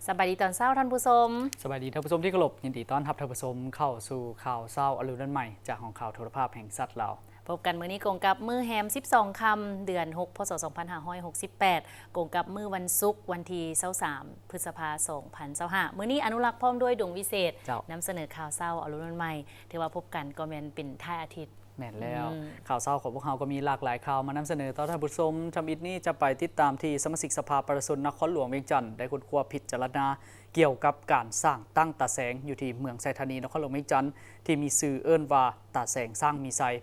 ສະບາຍດີຕອນເຊົ້າທ່ານຜູ້ຊົມ. ສະບາຍດີທ່ານຜູ້ຊົມທີ່ເຄົາລົບ, ຍິນດີຕ້ອນຮັບທ່ານຜູ້ຊົມເຂົ້າສູ່ຂ່າວເຊົ້າອະລຸນວັນໃໝ່ ຈາກຫ້ອງຂ່າວໂທລະພາບແຫ່ງຊາດລາວ. ພົບກັນມື້ນີ້ກົງກັບມື້ແຮມສິບສອງຄ່ຳ ເດືອນຫົກ ພ.ສ. ສອງພັນຫ້າຮ້ອຍຫົກສິບແປດ ກົງກັບມື້ວັນສຸກ ວັນທີຊາວສາມ ພຶດສະພາ ສອງພັນຊາວຫ້າ. ມື້ນີ້ອະນຸລັກພ້ອມດ້ວຍ ດວງວິເສດ ເຈົ້າ ນຳສະເໜີຂ່າວເຊົ້າອະລຸນວັນໃໝ່. ຖືວ່າພົບກັນກໍແມ່ນເປັນທ້າຍອາທິດ. ແມ່ນແລ້ວ. ອືມ ຂ່າວເຊົ້າຂອງພວກເຮົາກໍມີຫຼາກຫຼາຍຂ່າວມານຳສະເໜີຕໍ່ທ່ານຜູ້ຊົມ. ທຳອິດນີ້ຈະໄປຕິດຕາມທີ່ສະມາຊິກສະພາປະຊາຊົນນະຄອນຫຼວງວຽງຈັນ ໄດ້ຄົ້ນຄວ້າພິຈາລະນາກ່ຽວກັບການສ້າງຕັ້ງຕາແສງຢູ່ທີ່ເມືອງໄຊທານີ ນະຄອນຫຼວງວຽງຈັນ ທີ່ມີຊື່ເອີ້ນວ່າຕາແສງຊ້າງມີໄຊ.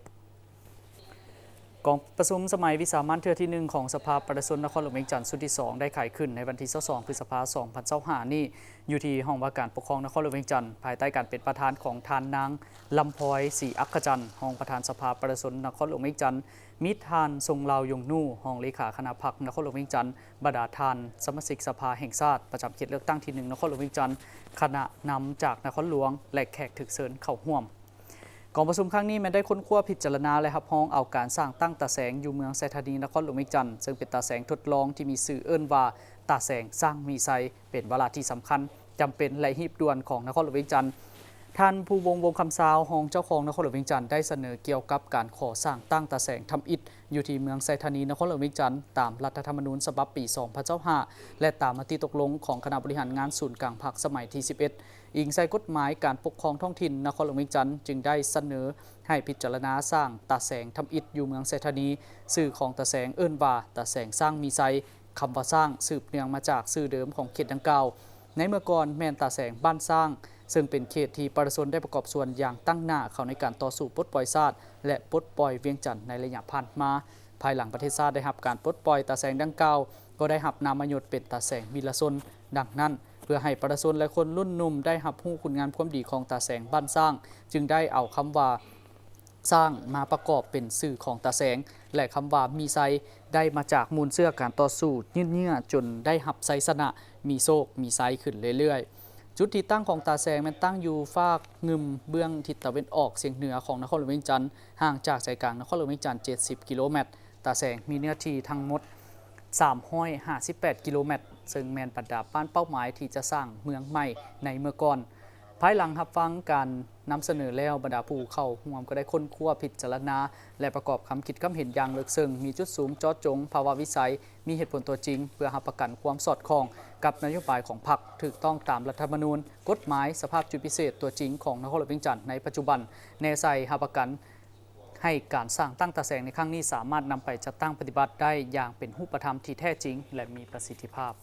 ກອງປະຊຸມສະໄໝວິສາມັນເທື່ອທີໜຶ່ງຂອງສະພາປະຊາຊົນນະຄອນຫຼວງວຽງຈັນຊຸດທີສອງ ໄດ້ໄຂຂຶ້ນໃນວັນທີຊາວສອງ ພຶດສະພາ ສອງພັນຊາວຫ້ານີ້ ຢູ່ທີ່ຫ້ອງວ່າການປົກຄອງນະຄອນຫຼວງວຽງຈັນ ພາຍໃຕ້ການເປັນປະທານຂອງທ່ານນາງ ລຳພອຍ ສີອັກຂະຈັນ ຮອງປະທານສະພາປະຊາຊົນນະຄອນຫຼວງວຽງຈັນ, ມີທ່ານ ຊົງລາວ ຢົງນູ ຮອງເລຂາຄະນະພັກນະຄອນຫຼວງວຽງຈັນ, ບັນດາທ່ານສະມາຊິກສະພາແຫ່ງຊາດປະຈຳເຂດເລືອກຕັ້ງທີໜຶ່ງນະຄອນຫຼວງວຽງຈັນ, ຄະນະນຳຈາກນະຄອນຫຼວງ ແລະ ແຂກຖືກເຊີນເຂົ້າຮ່ວມ. ກອງປະຊຸມຄັ້ງນີ້ແມ່ນໄດ້ຄົ້ນຄວ້າພິຈາລະນາ ແລະ ຮັບຮອງເອົາການສ້າງຕັ້ງຕາແສງຢູ່ເມືອງໄຊທານີ ນະຄອນຫຼວງວຽງຈັນ, ເຊິ່ງເປັນຕາແສງທົດລອງທີ່ມີຊື່ເອີ້ນວ່າ ຕາແສງຊ້າງມີໄຊ ເປັນວາລະທີ່ສຳຄັນ, ຈຳເປັນ ແລະ ຮີບດ່ວນຂອງນະຄອນຫຼວງວຽງຈັນ. ທ່ານ ພູວົງ ວົງຄຳຊາວ ຮອງເຈົ້າຄອງນະຄອນຫຼວງວຽງຈັນ ໄດ້ສະເໜີກ່ຽວກັບການຂໍສ້າງຕັ້ງຕາແສງທຳອິດຢູ່ທີ່ເມືອງໄຊທານີ ນະຄອນຫຼວງວຽງຈັນ ຕາມລັດຖະທຳມະນູນສະບັບປີສອງພັນຊາວຫ້າ ແລະ ຕາມມະຕິຕົກລົງຂອງຄະນະບໍລິຫານງານສູນກາງພັກສະໄໝທີສິບເອັດ ອີງໃສ່ກົດໝາຍການປົກຄອງທ້ອງຖິ່ນນະຄອນຫຼວງວຽງຈັນ ຈຶ່ງໄດ້ສະເໜີໃຫ້ພິຈາລະນາສ້າງຕາແສງທຳອິດຢູ່ເມືອງໄຊທານີ, ຊື່ຂອງຕາແສງເອີ້ນວ່າ ຕາແສງຊ້າງມີໄຊ. ຄຳວ່າຊ້າງສືບເນື່ອງມາຈາກຊື່ເດີມຂອງເຂດດັ່ງກ່າວ, ໃນເມື່ອກ່ອນແມ່ນຕາແສງບ້ານຊ້າງ, ເຊິ່ງເປັນເຂດທີ່ປະຊາຊົນໄດ້ປະກອບສ່ວນຢ່າງຕັ້ງໜ້າເຂົ້າໃນການຕໍ່ສູ້ປົດປ່ອຍຊາດ ແລະ ປົດປ່ອຍວຽງຈັນໃນໄລຍະຜ່ານມາ. ພາຍຫຼັງປະເທດຊາດໄດ້ຮັບການປົດປ່ອຍ, ຕາແສງດັ່ງກ່າວກໍໄດ້ຮັບນາມມະຍົດເປັນຕາແສງວິລະຊົນ. ດັ່ງນັ້ນ, ເພື່ອໃຫ້ປະຊາຊົນ ແລະ ຄົນລຸ້ນໜຸ່ມໄດ້ຮັບຮູ້ຄຸນງາມຄວາມດີຂອງຕາແສງບ້ານຊ້າງ, ຈຶ່ງໄດ້ເອົາຄຳວ່າ ຊ້າງມາປະກອບເປັນຊື່ຂອງຕາແສງ ແລະ ຄຳວ່າມີໄຊ ໄດ້ມາຈາກມູນເຊື້ອການຕໍ່ສູ້ຍືດເຍື້ອຈົນໄດ້ຮັບໄຊຊະນະ, ມີໂຊກມີໄຊຂຶ້ນເລື້ອຍໆ. ຈຸດທີ່ຕັ້ງຂອງຕາແສງແມ່ນຕັ້ງຢູ່ຟາກງື່ມເບື້ອງທິດຕາເວັນອອກສຽງເໜືອຂອງນະຄອນຫຼວງວຽງຈັນ, ຫ່າງຈາກໃຈກາງນະຄອນຫຼວງວຽງຈັນເຈັດສິບກິໂລແມັດ. ຕາແສງມີເນື້ອທີ່ທັງໝົດສາມຮ້ອຍຫ້າສິບແປດກິໂລແມັດ, ເຊິ່ງແມ່ນບັນດາບ້ານເປົ້າໝາຍທີ່ຈະສ້າງເມືອງໃໝ່ໃນເມື່ອກ່ອນ. ພາຍຫຼັງຮັບຟັງການນຳສະເໜີແລ້ວ, ບັນດາຜູ້ເຂົ້າຮ່ວມກໍໄດ້ຄົ້ນຄວ້າ, ພິຈາລະນາ ແລະ ປະກອບຄຳຄິດຄຳເຫັນຢ່າງເລິກເຊິ່ງ, ມີຈຸດສູງເຈາະຈົງ, ພາວະວິໄສ, ມີເຫດຜົນຕົວຈິງ, ເພື່ອຮັບປະກັນຄວາມສອດຄ່ອງກັບນະໂຍບາຍຂອງພັກ, ຖືກຕ້ອງຕາມລັດຖະທຳມະນູນ, ກົດໝາຍ, ສະພາບຈຸດພິເສດຕົວຈິງຂອງນະຄອນຫຼວງວຽງຈັນໃນປັດຈຸບັນ, ແນໃສ່ຮັບປະກັນ ໃຫ້ການສ້າງຕັ້ງຕາແສງໃນຄັ້ງນີ້ສາມາດນຳໄປຈັດຕັ້ງປະຕິບັດໄດ້ຢ່າງເປັນຮູບປະທຳທີ່ແທ້ຈິງ ແລະ ມີປະສິດທິພາບ.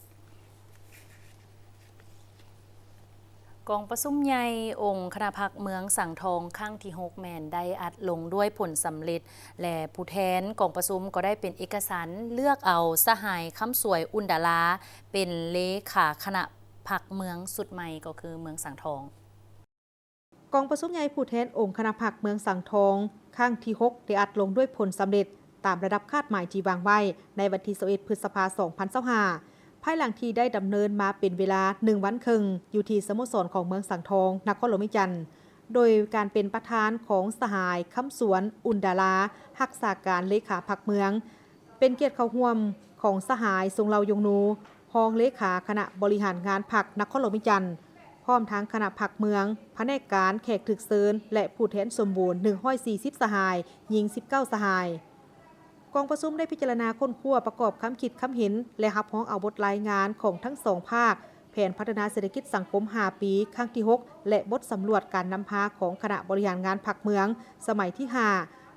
ກອງປະຊຸມໃຫຍ່ອົງຄະນະພັກເມືອງສັງທອງຄັ້ງທີຫົກ ແມ່ນໄດ້ອັດລົງດ້ວຍຜົນສຳເລັດ ແລະ ຜູ້ແທນກອງປະຊຸມກໍໄດ້ເປັນເອກະສັນເລືອກເອົາສະຫາຍ ຄຳສວຍ ອຸ່ນດາລາ ເປັນເລຂາຄະນະພັກເມືອງຊຸດໃໝ່ ກໍຄືເມືອງສັງທອງ. ກອງປະຊຸມໃຫຍ່ຜູ້ແທນອົງຄະນະພັກເມືອງສັງທອງຄັ້ງທີຫົກ ໄດ້ອັດລົງດ້ວຍຜົນສຳເລັດຕາມລະດັບຄາດໝາຍທີ່ວາງໄວ້ໃນວັນທີຊາວເອັດ ພຶດສະພາ ສອງພັນຊາວຫ້າ ພາຍຫຼັງທີ່ໄດ້ດຳເນີນມາເປັນເວລາໜຶ່ງວັນເຄິ່ງ ຢູ່ທີ່ສະໂມສອນຂອງເມືອງສັງທອງ ນະຄອນຫຼວງວຽງຈັນ ໂດຍການເປັນປະທານຂອງສະຫາຍ ຄຳສວນ ອຸ່ນດາລາ ຮັກສາການເລຂາພັກເມືອງ ເປັນກຽດເຂົ້າຮ່ວມຂອງສະຫາຍ ຊົງເລົາ ຢົງນູ ຮອງເລຂາຄະນະບໍລິຫານງານພັກນະຄອນຫຼວງວຽງຈັນ, ພ້ອມທັງຄະນະພັກເມືອງ, ພະແນກການ, ແຂກຖືກເຊີນ ແລະ ຜູ້ແທນສົມບູນ ໜຶ່ງຮ້ອຍສີ່ສິບສະຫາຍ, ຍິງສິບເກົ້າສະຫາຍ. ກອງປະຊຸມໄດ້ພິຈາລະນາຄົ້ນຄວ້າ, ປະກອບຄຳຄິດຄຳເຫັນ ແລະ ຮັບຮອງເອົາບົດລາຍງານຂອງທັງສອງພາກ, ແຜນພັດທະນາເສດຖະກິດສັງຄົມຫ້າປີ ຄັ້ງທີຫົກ ແລະ ບົດສຳຫຼວດການນຳພາຂອງຄະນະບໍລິຫານງານພັກເມືອງສະໄໝທີຫ້າ.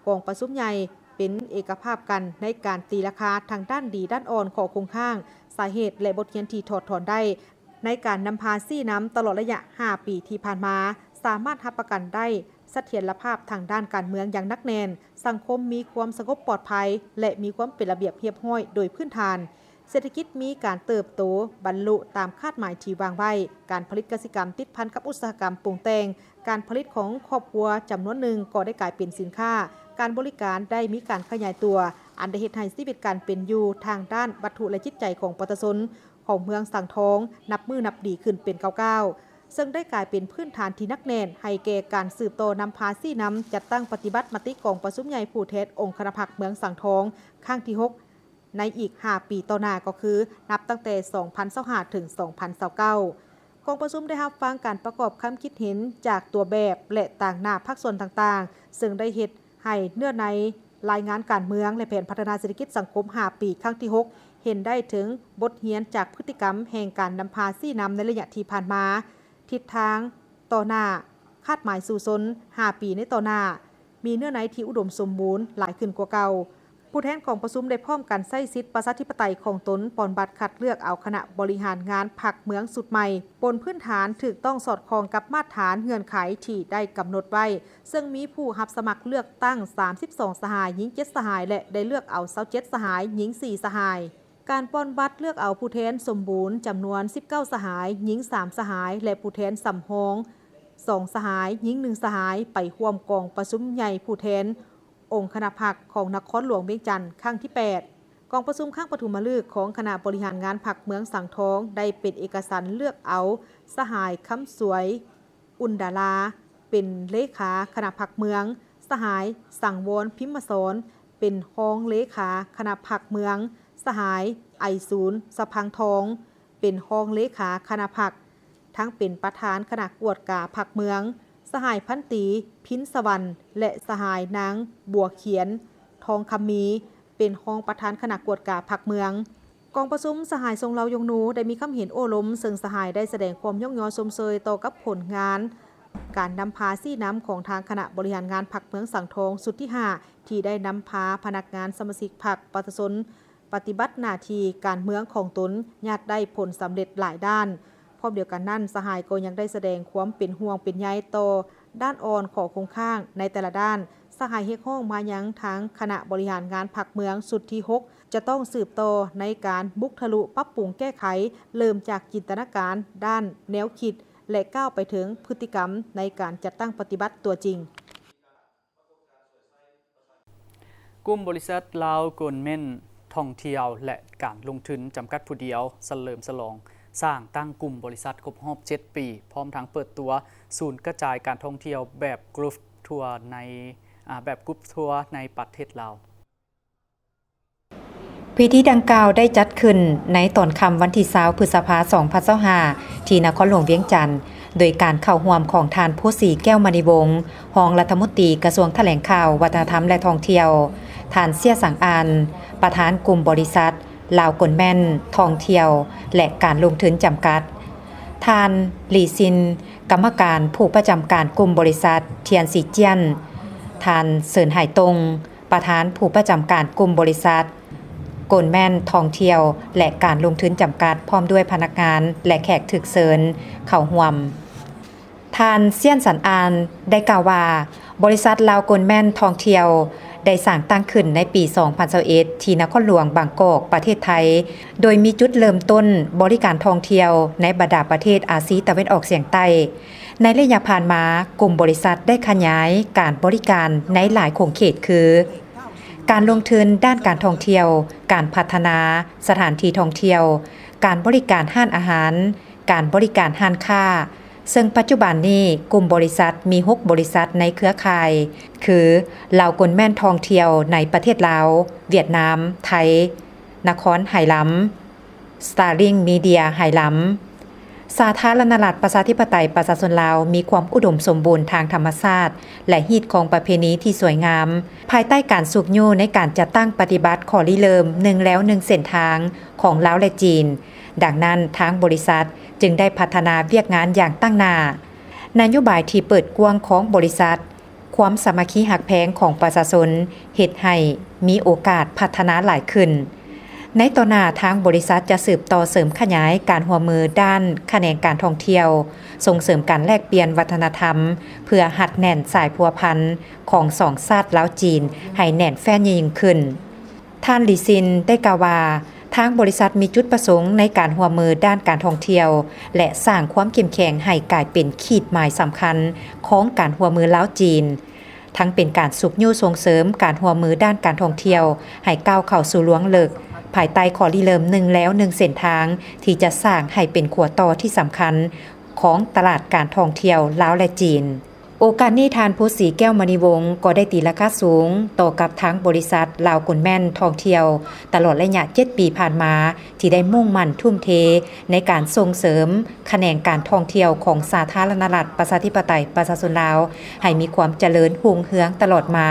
ກອງປະຊຸມໃຫຍ່ ເປັນເອກະພາບກັນໃນການຕີລາຄາທັງດ້ານດີດ້ານອ່ອນ, ຂໍ້ຄົງຄ້າງ, ສາເຫດ ແລະ ບົດຮຽນທີ່ຖອດຖອນໄດ້ ໃນການນຳພາຊີ້ນຳຕະຫຼອດໄລຍະຫ້າປີທີ່ຜ່ານມາ, ສາມາດຮັບປະກັນໄດ້ສະຖຽນລະພາບທາງດ້ານການເມືອງຢ່າງໜັກແໜ້ນ, ສັງຄົມມີຄວາມສະຫງົບປອດໄພ ແລະ ມີຄວາມເປັນລະບຽບຮຽບຮ້ອຍໂດຍພື້ນຖານ, ເສດຖະກິດມີການເຕີບໂຕບັນລຸຕາມຄາດໝາຍທີ່ວາງໄວ້, ການຜະລິດກະສິກຳຕິດພັນກັບອຸດສາຫະກຳປຸງແຕ່ງ, ການຜະລິດຂອງຄອບຄົວຈຳນວນໜຶ່ງກໍໄດ້ກາຍເປັນສິນຄ້າ, ການບໍລິການໄດ້ມີການຂະຫຍາຍຕົວ, ອັນໄດ້ເຮັດໃຫ້ຊີວິດການເປັນຢູ່ທາງດ້ານວັດຖຸ ແລະ ຈິດໃຈຂອງປະຊາຊົນຂອງເມືອງສັງທອງ ນັບມື້ນັບດີຂຶ້ນເປັນກ້າວໆ, ເຊິ່ງໄດ້ກາຍເປັນພື້ນຖານທີ່ໜັກແໜ້ນໃຫ້ແກ່ການສືບຕໍ່ນຳພາຊີ້ນຳຈັດຕັ້ງປະຕິບັດມະຕິກອງປະຊຸມໃຫຍ່ຜູ້ແທນອົງຄະນະພັກເມືອງສັງທອງ ຄັ້ງທີຫົກ ໃນອີກຫ້າປີຕໍ່ໜ້າ ກໍຄືນັບຕັ້ງແຕ່ສອງພັນຊາວຫ້າ ເຖິງ ສອງພັນຊາວເກົ້າ. ກອງປະຊຸມໄດ້ຮັບຟັງການປະກອບຄຳຄິດເຫັນຈາກຕົວແບບ ແລະ ຕາງໜ້າພາກສ່ວນຕ່າງໆ ເຊິ່ງໄດ້ເຮັດໃຫ້ເນື້ອໃນລາຍງານການເມືອງ ແລະ ແຜນພັດທະນາເສດຖະກິດສັງຄົມຫ້າປີ ຄັ້ງທີຫົກ ເຫັນໄດ້ເຖິງບົດຮຽນຈາກພຶດຕິກຳແຫ່ງການນຳພາຊີ້ນຳໃນໄລຍະທີ່ຜ່ານມາ, ທິດທາງຕໍ່ໜ້າ, ຄາດໝາຍສູ້ຊົນຫ້າປີໃນຕໍ່ໜ້າ ມີເນື້ອໃນທີ່ອຸດົມສົມບູນຫຼາຍຂຶ້ນກວ່າເກົ່າ. ຜູ້ແທນກອງປະຊຸມໄດ້ພ້ອມກັນໃຊ້ສິດປະຊາທິປະໄຕຂອງຕົນ ປ່ອນບັດຄັດເລືອກເອົາຄະນະບໍລິຫານງານພັກເມືອງຊຸດໃໝ່ ບົນພື້ນຖານຖືກຕ້ອງສອດຄ່ອງກັບມາດຖານເງື່ອນໄຂທີ່ໄດ້ກຳນົດໄວ້, ເຊິ່ງມີຜູ້ຮັບສະໝັກເລືອກຕັ້ງສາມສິບສອງສະຫາຍ, ຍິງເຈັດສະຫາຍ ແລະ ໄດ້ເລືອກເອົາຊາວເຈັດສະຫາຍ, ຍິງສີ່ສະຫາຍ. ການປ່ອນບັດເລືອກເອົາຜູ້ແທນສົມບູນຈຳນວນສິບເກົ້າສະຫາຍ, ຍິງສາມສະຫາຍ ແລະ ຜູ້ແທນສຳຮອງສອງສະຫາຍ, ຍິງໜຶ່ງສະຫາຍ ໄປຮ່ວມກອງປະຊຸມໃຫຍ່ຜູ້ແທນ ອົງຄະນະພັກຂອງນະຄອນຫຼວງວຽງຈັນ ຄັ້ງທີແປດ. ກອງປະຊຸມຄັ້ງປະຖົມມະລຶກຂອງຄະນະບໍລິຫານງານພັກເມືອງສັງທອງ ໄດ້ເປັນເອກະສັນເລືອກເອົາສະຫາຍ ຄຳສວຍ ອຸ່ນດາລາ ເປັນເລຂາຄະນະພັກເມືອງ, ສະຫາຍ ສັງວອນ ພິມມະສອນ ເປັນຮອງເລຂາຄະນະພັກເມືອງ, ສະຫາຍ ໄອສູນ ສະພັງທອງ ເປັນຮອງເລຂາຄະນະພັກ ທັງເປັນປະທານຄະນະກວດກາພັກເມືອງ, ສະຫາຍພັນຕີ ພິນສະຫວັນ ແລະ ສະຫາຍນາງ ບົວຂຽນ ທອງຄຳມີ ເປັນຮອງປະທານຄະນະກວດກາພັກເມືອງ. ກອງປະຊຸມ ສະຫາຍ ຊົງເລົາ ຢົງນູ ໄດ້ມີຄຳເຫັນໂອ້ລົມ, ເຊິ່ງສະຫາຍໄດ້ສະແດງຄວາມຍ້ອງຍໍຊົມເຊີຍຕໍ່ກັບຜົນງານການນຳພາຊີ້ນຳຂອງທາງຄະນະບໍລິຫານງານພັກເມືອງສັງທອງຊຸດທີຫ້າ ທີ່ໄດ້ນຳພາພະນັກງານສະມາຊິກພັກປະຊາຊົນ ປະຕິບັດໜ້າທີ່ການເມືອງຂອງຕົນ ຍາດໄດ້ຜົນສຳເລັດຫຼາຍດ້ານ. ພ້ອມດຽວກັນນັ້ນ, ສະຫາຍກໍຍັງໄດ້ສະແດງຄວາມເປັນຫ່ວງເປັນໃຍຕໍ່ດ້ານອ່ອນ, ຂໍ້ຄົງຄ້າງໃນແຕ່ລະດ້ານ. ສະຫາຍຮຽກຮ້ອງມາຍັງທາງຄະນະບໍລິຫານງານພັກເມືອງຊຸດທີຫົກ ຈະຕ້ອງສືບຕໍ່ໃນການບຸກທະລຸ, ປັບປຸງແກ້ໄຂ, ເລີ່ມຈາກຈິນຕະນາການດ້ານແນວຄິດ ແລະ ກ້າວໄປເຖິງພຶດຕິກຳໃນການຈັດຕັ້ງປະຕິບັດຕົວຈິງ. ກຸ່ມບໍລິສັດລາວໂກນເມັນທ່ອງທ່ຽວ ແລະ ການລົງທຶນຈຳກັດຜູ້ດຽວສະເຫຼີມສະຫຼອງສ້າງຕັ້ງກຸ່ມບໍລິສັດຄົບຮອບເຈັດປີ, ພ້ອມທັງເປີດຕົວສູນກະຈາຍການທ່ອງທ່ຽວແບບກຣຸບທົວໃນ, ອາ, ແບບກຣຸບທົວໃນປະເທດລາວ. ພິທີດັ່ງກ່າວໄດ້ຈັດຂຶ້ນໃນຕອນຄ່ຳວັນທີຊາວ ພຶດສະພາ ສອງພັນຊາວຫ້າ ທີ່ນະຄອນຫຼວງວຽງຈັນ, ໂດຍການເຂົ້າຮ່ວມຂອງທ່ານ ໂພສີ ແກ້ວມະນີວົງ ຮອງລັດຖະມົນຕີກະຊວງຖະແຫຼງຂ່າວ, ວັດທະນະທຳ ແລະ ທ່ອງທ່ຽວ, ທ່ານ ເຊຍ ສັງອານ ປະທານກຸ່ມບໍລິສັດລາວໂກນເມັນທ່ອງທ່ຽວ ແລະ ການລົງທຶນຈຳກັດ, ທ່ານ ຫຼີຊິນ ກຳມະການຜູ້ປະຈຳການກຸ່ມບໍລິສັດທຽນຊີຈຽນ, ທ່ານ ເສີນຫາຍຕົງ ປະທານຜູ້ປະຈຳການກຸ່ມບໍລິສັດໂກນເມັນທ່ອງທ່ຽວ ແລະ ການລົງທຶນຈຳກັດ, ພ້ອມດ້ວຍພະນັກງານ ແລະ ແຂກຖືກເຊີນເຂົ້າຮ່ວມ. ທ່ານ ຊຽນ ສັນອານ ໄດ້ກ່າວວ່າ, ບໍລິສັດລາວໂກນເມັນທ່ອງທ່ຽວໄດ້ສ້າງຕັ້ງຂຶ້ນໃນປີສອງພັນຊາວເອັດ ທີ່ນະຄອນຫຼວງບາງກອກ, ປະເທດໄທ, ໂດຍມີຈຸດເລີ່ມຕົ້ນບໍລິການທ່ອງທ່ຽວໃນບັນດາປະເທດອາຊີຕາເວັນອອກສຽງໃຕ້. ໃນໄລຍະຜ່ານມາ, ກຸ່ມບໍລິສັດໄດ້ຂະຫຍາຍການບໍລິການໃນຫຼາຍຂົງເຂດ ຄື ການລົງທຶນດ້ານການທ່ອງທ່ຽວ, ການພັດທະນາສະຖານທີ່ທ່ອງທ່ຽວ, ການບໍລິການຮ້ານອາຫານ, ການບໍລິການຮ້ານຄ້າ, ເຊິ່ງປັດຈຸບັນນີ້ກຸ່ມບໍລິສັດມີຫົກບໍລິສັດໃນເຄືອຂ່າຍ ຄື ລາວໂກນເມັນທ່ອງທ່ຽວໃນປະເທດລາວ, ຫວຽດນາມ, ໄທ, ນະຄອນໄຮລຳ, ສະຕາລິງ ມີເດຍ ໄຮລຳ. ສາທາລະນະລັດ ປະຊາທິປະໄຕ ປະຊາຊົນລາວ ມີຄວາມອຸດົມສົມບູນທາງທຳມະຊາດ ແລະ ຮີດຄອງປະເພນີທີ່ສວຍງາມ, ພາຍໃຕ້ການຊຸກຍູ້ໃນການຈັດຕັ້ງປະຕິບັດຂໍ້ລິເລີ່ມໜຶ່ງແລວໜຶ່ງເສັ້ນທາງຂອງລາວ ແລະ ຈີນ. ດັ່ງນັ້ນ, ທາງບໍລິສັດຈຶ່ງໄດ້ພັດທະນາວຽກງານຢ່າງຕັ້ງໜ້າ. ນະໂຍບາຍທີ່ເປີດກວ້າງຂອງບໍລິສັດ, ຄວາມສາມັກຄີຮັກແພງຂອງປະຊາຊົນ ເຮັດໃຫ້ມີໂອກາດພັດທະນາຫຼາຍຂຶ້ນ. ໃນຕໍ່ໜ້າ, ທາງບໍລິສັດຈະສືບຕໍ່ເສີມຂະຫຍາຍການຮ່ວມມືດ້ານຂະແໜງການທ່ອງທ່ຽວ, ສົ່ງເສີມການແລກປ່ຽນວັດທະນະທຳ ເພື່ອຮັດແໜ້ນສາຍພົວພັນຂອງສອງຊາດລາວ-ຈີນໃຫ້ແໜ້ນແຟ້ນຍິ່ງຂຶ້ນ. ທ່ານ ຫຼີຊິນ ໄດ້ກ່າວວ່າ, ທາງບໍລິສັດມີຈຸດປະສົງໃນການຮ່ວມມືດ້ານການທ່ອງທ່ຽວ ແລະ ສ້າງຄວາມເຂັ້ມແຂງໃຫ້ກາຍເປັນຂີດໝາຍສຳຄັນຂອງການຮ່ວມມືລາວ-ຈີນ, ທັງເປັນການຊຸກຍູ້ສົ່ງເສີມການຮ່ວມມືດ້ານການທ່ອງທ່ຽວໃຫ້ກ້າວເຂົ້າສູ່ລວງເລິກ, ພາຍໃຕ້ຂໍ້ລິເລີ່ມໜຶ່ງແລວໜຶ່ງເສັ້ນທາງ ທີ່ຈະສ້າງໃຫ້ເປັນຂົວຕໍ່ທີ່ສຳຄັນຂອງຕະຫຼາດການທ່ອງທ່ຽວລາວ ແລະ ຈີນ. ໂອກາດນີ້ ທ່ານ ພູສີ ແກ້ວມະນີວົງ ກໍໄດ້ຕີລາຄາສູງຕໍ່ກັບທາງບໍລິສັດລາວກຸນແມ່ນທ່ອງທ່ຽວ ຕະຫຼອດໄລຍະເຈັດປີຜ່ານມາ ທີ່ໄດ້ມຸ່ງໝັ້ນທຸ່ມເທໃນການສົ່ງເສີມຂະແໜງການທ່ອງທ່ຽວຂອງສາທາລະນະລັດ ປະຊາທິປະໄຕ ປະຊາຊົນລາວ ໃຫ້ມີຄວາມຈະເລີນຮຸ່ງເຮືອງຕະຫຼອດມາ,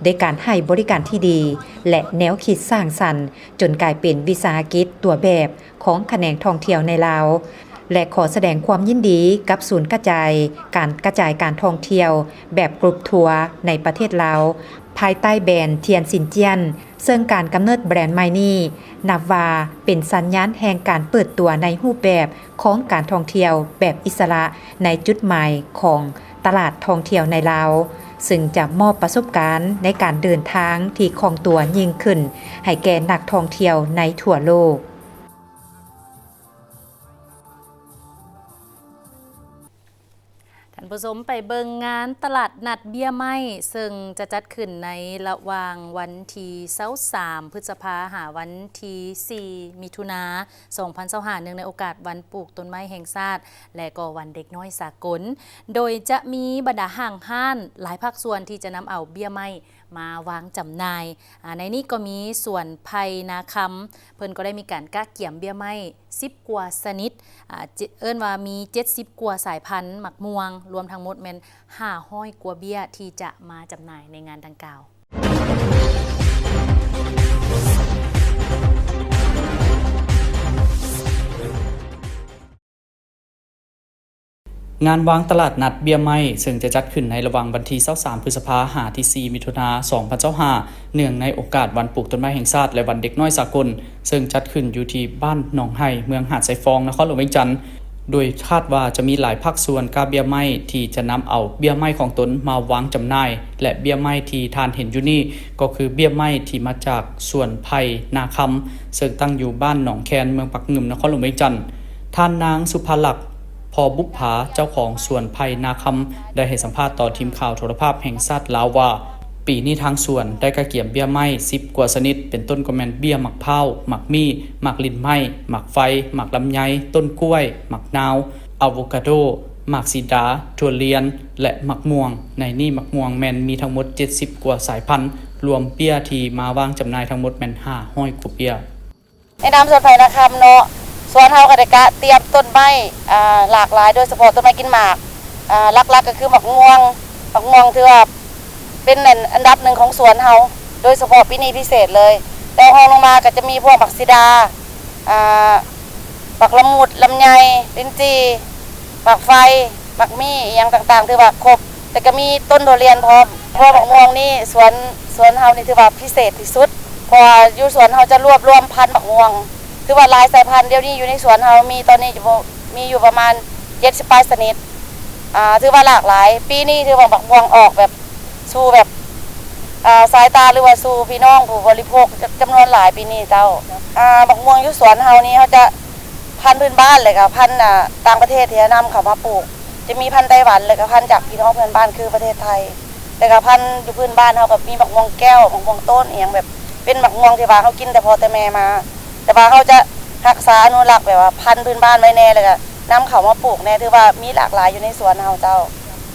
ດ້ວຍການໃຫ້ບໍລິການທີ່ດີ ແລະ ແນວຄິດສ້າງສັນ ຈົນກາຍເປັນວິສາຫະກິດຕົວແບບ ຂອງຂະແໜງທ່ອງທ່ຽວໃນລາວ ແລະ ຂໍສະແດງຄວາມຍິນດີກັບສູນກະຈາຍ ການກະຈາຍການທ່ອງທ່ຽວແບບກຣຸບທົວໃນປະເທດລາວ ພາຍໃຕ້ແບຣນທຽນຊິນຈຽນ, ເຊິ່ງການກຳເນີດແບຣນໃໝ່ນີ້ ນັບວ່າເປັນສັນຍານແຫ່ງການເປີດຕົວໃນຮູບແບບຂອງການທ່ອງທ່ຽວແບບອິດສະຫຼະ ໃນຈຸດໝາຍຂອງຕະຫຼາດທ່ອງທ່ຽວໃນລາວ, ເຊິ່ງຈະມອບປະສົບການໃນການເດີນທາງທີ່ຄ່ອງຕົວຍິ່ງຂຶ້ນໃຫ້ແກ່ນັກທ່ອງທ່ຽວໃນທົ່ວໂລກ. ທ່ານຜູ້ຊົມ ໄປເບິ່ງງານຕະຫຼາດນັດເບ້ຍໄມ້ ເຊິ່ງຈະຈັດຂຶ້ນໃນລະຫວ່າງວັນທີຊາວສາມ ພຶດສະພາ ຫາວັນທີສີ່ ມິຖຸນາ ສອງພັນຊາວຫ້າ ເນື່ອງໃນໂອກາດວັນປູກຕົ້ນໄມ້ແຫ່ງຊາດ ແລະ ກໍວັນເດັກນ້ອຍສາກົນ, ໂດຍຈະມີບັນດາຫ້າງຮ້ານຫຼາຍພາກສ່ວນທີ່ຈະນຳເອົາເບ້ຍໄມ້ມາວາງຈຳໜ່າຍ. ອາ ໃນນີ້ກໍມີສວນໄຜ່ນາຄຳ ເພິ່ນກໍໄດ້ມີການກະກຽມເບ້ຍໄມ້ສິບກວ່າຊະນິດ, ອາ ເອີ້ນວ່າມີເຈັດສິບກວ່າສາຍພັນໝາກມ່ວງ, ລວມທັງໝົດແມ່ນຫ້າຮ້ອຍກວ່າເບ້ຍທີ່ຈະມາຈຳໜ່າຍໃນງານດັ່ງກ່າວ. ງານວາງຕະຫຼາດນັດເບ້ຍໄມ້ ເຊິ່ງຈະຈັດຂຶ້ນໃນລະຫວ່າງວັນທີຊາວສາມ ພຶດສະພາ ຫາທີສີ່ ມິຖຸນາ ສອງພັນຊາວຫ້າ ເນື່ອງໃນໂອກາດວັນປູກຕົ້ນໄມ້ແຫ່ງຊາດ ແລະ ວັນເດັກນ້ອຍສາກົນ, ເຊິ່ງຈັດຂຶ້ນຢູ່ທີ່ບ້ານໜອງໄຮ່ ເມືອງຫາດຊາຍຟອງ ນະຄອນຫຼວງວຽງຈັນ, ໂດຍຄາດວ່າຈະມີຫຼາຍພາກສ່ວນກະເບ້ຍໄມ້ທີ່ຈະນຳເອົາເບ້ຍໄມ້ຂອງຕົນມາວາງຈຳໜ່າຍ ແລະ ເບ້ຍໄມ້ທີ່ທ່ານເຫັນຢູ່ນີ້ ກໍຄືເບ້ຍໄມ້ທີ່ມາຈາກສວນໄຜ່ນາຄຳ ເຊິ່ງຕັ້ງຢູ່ບ້ານໜອງແຄນ ເມືອງປາກງື່ມ ນະຄອນຫຼວງວຽງຈັນ. ທ່ານນາງ ສຸພາລັກ ພໍບຸບຜາ ເຈົ້າຂອງສວນໄຜ່ນາຄຳ ໄດ້ໃຫ້ສຳພາດຕໍ່ທີມຂ່າວໂທລະພາບແຫ່ງຊາດລາວວ່າ, ປີນີ້ທາງສວນໄດ້ກະກຽມເບ້ຍໄມ້ສິບກວ່າຊະນິດ, ເປັນຕົ້ນກໍແມ່ນເບ້ຍໝາກພ້າວ, ໝາກມີ້, ໝາກລິ້ນໄມ້, ໝາກໄຟ, ໝາກລຳໄຍ, ຕົ້ນກ້ວຍ, ໝາກນາວ, ອາໂວກາໂດ, ໝາກສີດາ, ຖົ່ວລຽນ ແລະ ໝາກມ່ວງ. ໃນນີ້ໝາກມ່ວງແມ່ນມີທັງໝົດເຈັດສິບກວ່າສາຍພັນ, ລວມເບ້ຍທີ່ມາວາງຈຳໜ່າຍທັງໝົດແມ່ນຫ້າຮ້ອຍກວ່າເບ້ຍ. ໃນນາມສວນໄຜ່ນາຄຳເນາະ, ສວນເຮົາກໍໄດ້ກະຕຽມຕົ້ນໄມ້ ອ່າ ຫຼາກຫຼາຍ, ໂດຍສະເພາະຕົ້ນໄມ້ກິນໝາກ, ອ່າ ຫຼັກໆກໍຄືໝາກມ່ວງ. ໝາກມ່ວງຖືວ່າເປັນອັນ ອັນດັບໜຶ່ງຂອງສວນເຮົາ, ໂດຍສະເພາະປີນີ້ພິເສດເລີຍ. ແຕ່ຮອງລົງມາກໍຈະມີພວກໝາກສີດາ, ອ່າ ໝາກລະມຸດ, ລຳໄຍ, ລິ້ນຈີ່, ໝາກໄຟ, ໝາກມີ້ ອີ່ຫຍັງຕ່າງໆ ຖືວ່າຄົບ, ແລ້ວກໍມີຕົ້ນທຸລຽນພ້ອມ. ເພາະໝາກມ່ວງນີ້ ສວນ ສວນເຮົານີ້ຖືວ່າພິເສດທີ່ສຸດ, ເພາະວ່າຢູ່ສວນເຮົາຈະລວບລວມພັນໝາກມ່ວງ ຖືວ່າຫຼາຍສາຍພັນ. ດຽວນີ້ຢູ່ໃນສວນເຮົາມີ ຕອນນີ້ຈະມີຢູ່ປະມານເຈັດສິບປາຍຊະນິດ, ອ່າ ຖືວ່າຫຼາກຫຼາຍ. ປີນີ້ຖືວ່າໝາກມ່ວງອອກແບບ ສູ່ແບບ ອ່າ ສາຍຕາ ຫຼືວ່າສູ່ພີ່ນ້ອງຜູ້ບໍລິໂພກຈຳນວນຫຼາຍປີນີ້ເຈົ້າ. ອ່າ ໝາກມ່ວງຢູ່ສວນເຮົານີ້ ເຮົາຈະພັນພື້ນບ້ານ ແລ້ວກໍພັນ ອ່າ ຕ່າງປະເທດທີ່ນຳເຂົ້າມາປູກ, ຈະມີພັນໄຕ້ຫວັນ ແລ້ວກໍພັນຈາກພີ່ນ້ອງເພື່ອນບ້ານຄືປະເທດໄທ, ແລ້ວກໍພັນຢູ່ພື້ນບ້ານເຮົາກໍມີໝາກມ່ວງແກ້ວ, ໝາກມ່ວງຕົ້ນ ອີ່ຫຍັງແບບ ເປັນໝາກມ່ວງທີ່ວ່າເຮົາກິນແຕ່ພໍ່ແຕ່ແມ່ມາ, ແຕ່ວ່າເຮົາຈະຮັກສາອະນຸລັກແບບວ່າພັນພື້ນບ້ານໄວ້ແດ່ ແລ້ວກໍນຳເຂົ້າມາປູກແດ່, ຖືວ່າມີຫຼາກຫຼາຍຢູ່ໃນສວນເຮົາເຈົ້າ.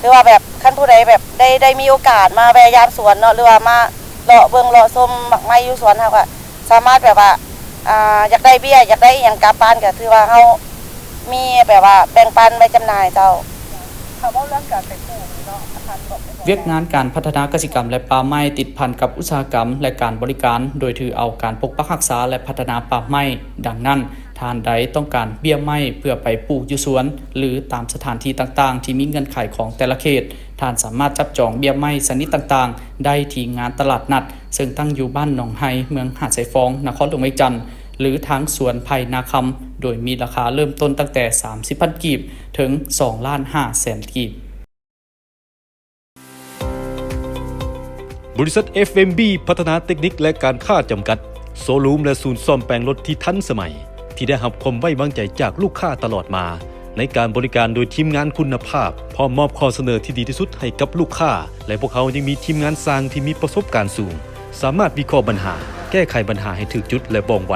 ຖືວ່າແບບ ຄັນຜູ້ໃດແບບໄດ້ ໄດ້ມີໂອກາດມາແວ່ຢາມສວນເນາະ ຫຼືວ່າມາເລາະເບິ່ງເລາະຊົມໝາກໄມ້ຢູ່ສວນເຮົາ ກໍສາມາດແບບວ່າ ອ່າ ຢາກໄດ້ເບ້ຍ ຢາກໄດ້ອີ່ຫຍັງກັບບ້ານ ກໍຖືວ່າເຮົາມີແບບວ່າແບ່ງປັນໄວ້ຈຳໜ່າຍເຈົ້າ. ຖ້າເວົ້າເລື່ອງການໄປປູກນີ້ເນາະ ອາຈານບອກໄດ້ບໍ່? ວຽກງານການພັດທະນາກະສິກຳ ແລະ ປ່າໄມ້ ຕິດພັນກັບອຸດສາຫະກຳ ແລະ ການບໍລິການ ໂດຍຖືເອົາການປົກປັກຮັກສາ ແລະ ພັດທະນາປ່າໄມ້. ດັ່ງນັ້ນ, ທ່ານໃດຕ້ອງການເບ້ຍໄມ້ເພື່ອໄປປູກຢູ່ສວນ ຫຼື ຕາມສະຖານທີ່ຕ່າງໆທີ່ມີເງື່ອນໄຂຂອງແຕ່ລະເຂດ, ທ່ານສາມາດຈັບຈອງເບ້ຍໄມ້ຊະນິດຕ່າງໆໄດ້ທີ່ງານຕະຫຼາດນັດ, ເຊິ່ງຕັ້ງຢູ່ບ້ານໜອງໄຮ, ເມືອງຫາດຊາຍຟອງ, ນະຄອນຫຼວງວຽງຈັນ, ຫຼື ທາງສວນໄຜ່ນາຄຳ, ໂດຍມີລາຄາເລີ່ມຕົ້ນຕັ້ງແຕ່ສາມສິບພັນກີບ ເຖິງສອງລ້ານຫ້າແສນກີບ. ບໍລິສັດ ເອັຟເອັມບີ ພັດທະນາເຕັກນິກ ແລະ ການຄ້າ ຈຳກັດ, ໂຊຣູມ ແລະ ສູນສ້ອມແປງລົດທີ່ທັນສະໄໝ, ທີ່ໄດ້ຮັບຄວາມໄວ້ວາງໃຈຈາກລູກຄ້າຕະຫຼອດມາ, ໃນການບໍລິການໂດຍທີມງານຄຸນນະພາບ, ພ້ອມມອບຂໍ້ສະເໜີທີ່ດີທີ່ສຸດໃຫ້ກັບລູກຄ້າ, ແລະ ພວກເຮົາຍັງມີທີມງານຊ່າງທີ່ມີປະສົບການສູງ, ສາມາດວິເຄາະບັນຫາ, ແກ້ໄຂບັນຫາໃຫ້ຖືກຈຸດ ແລະ ວ່ອງໄວ.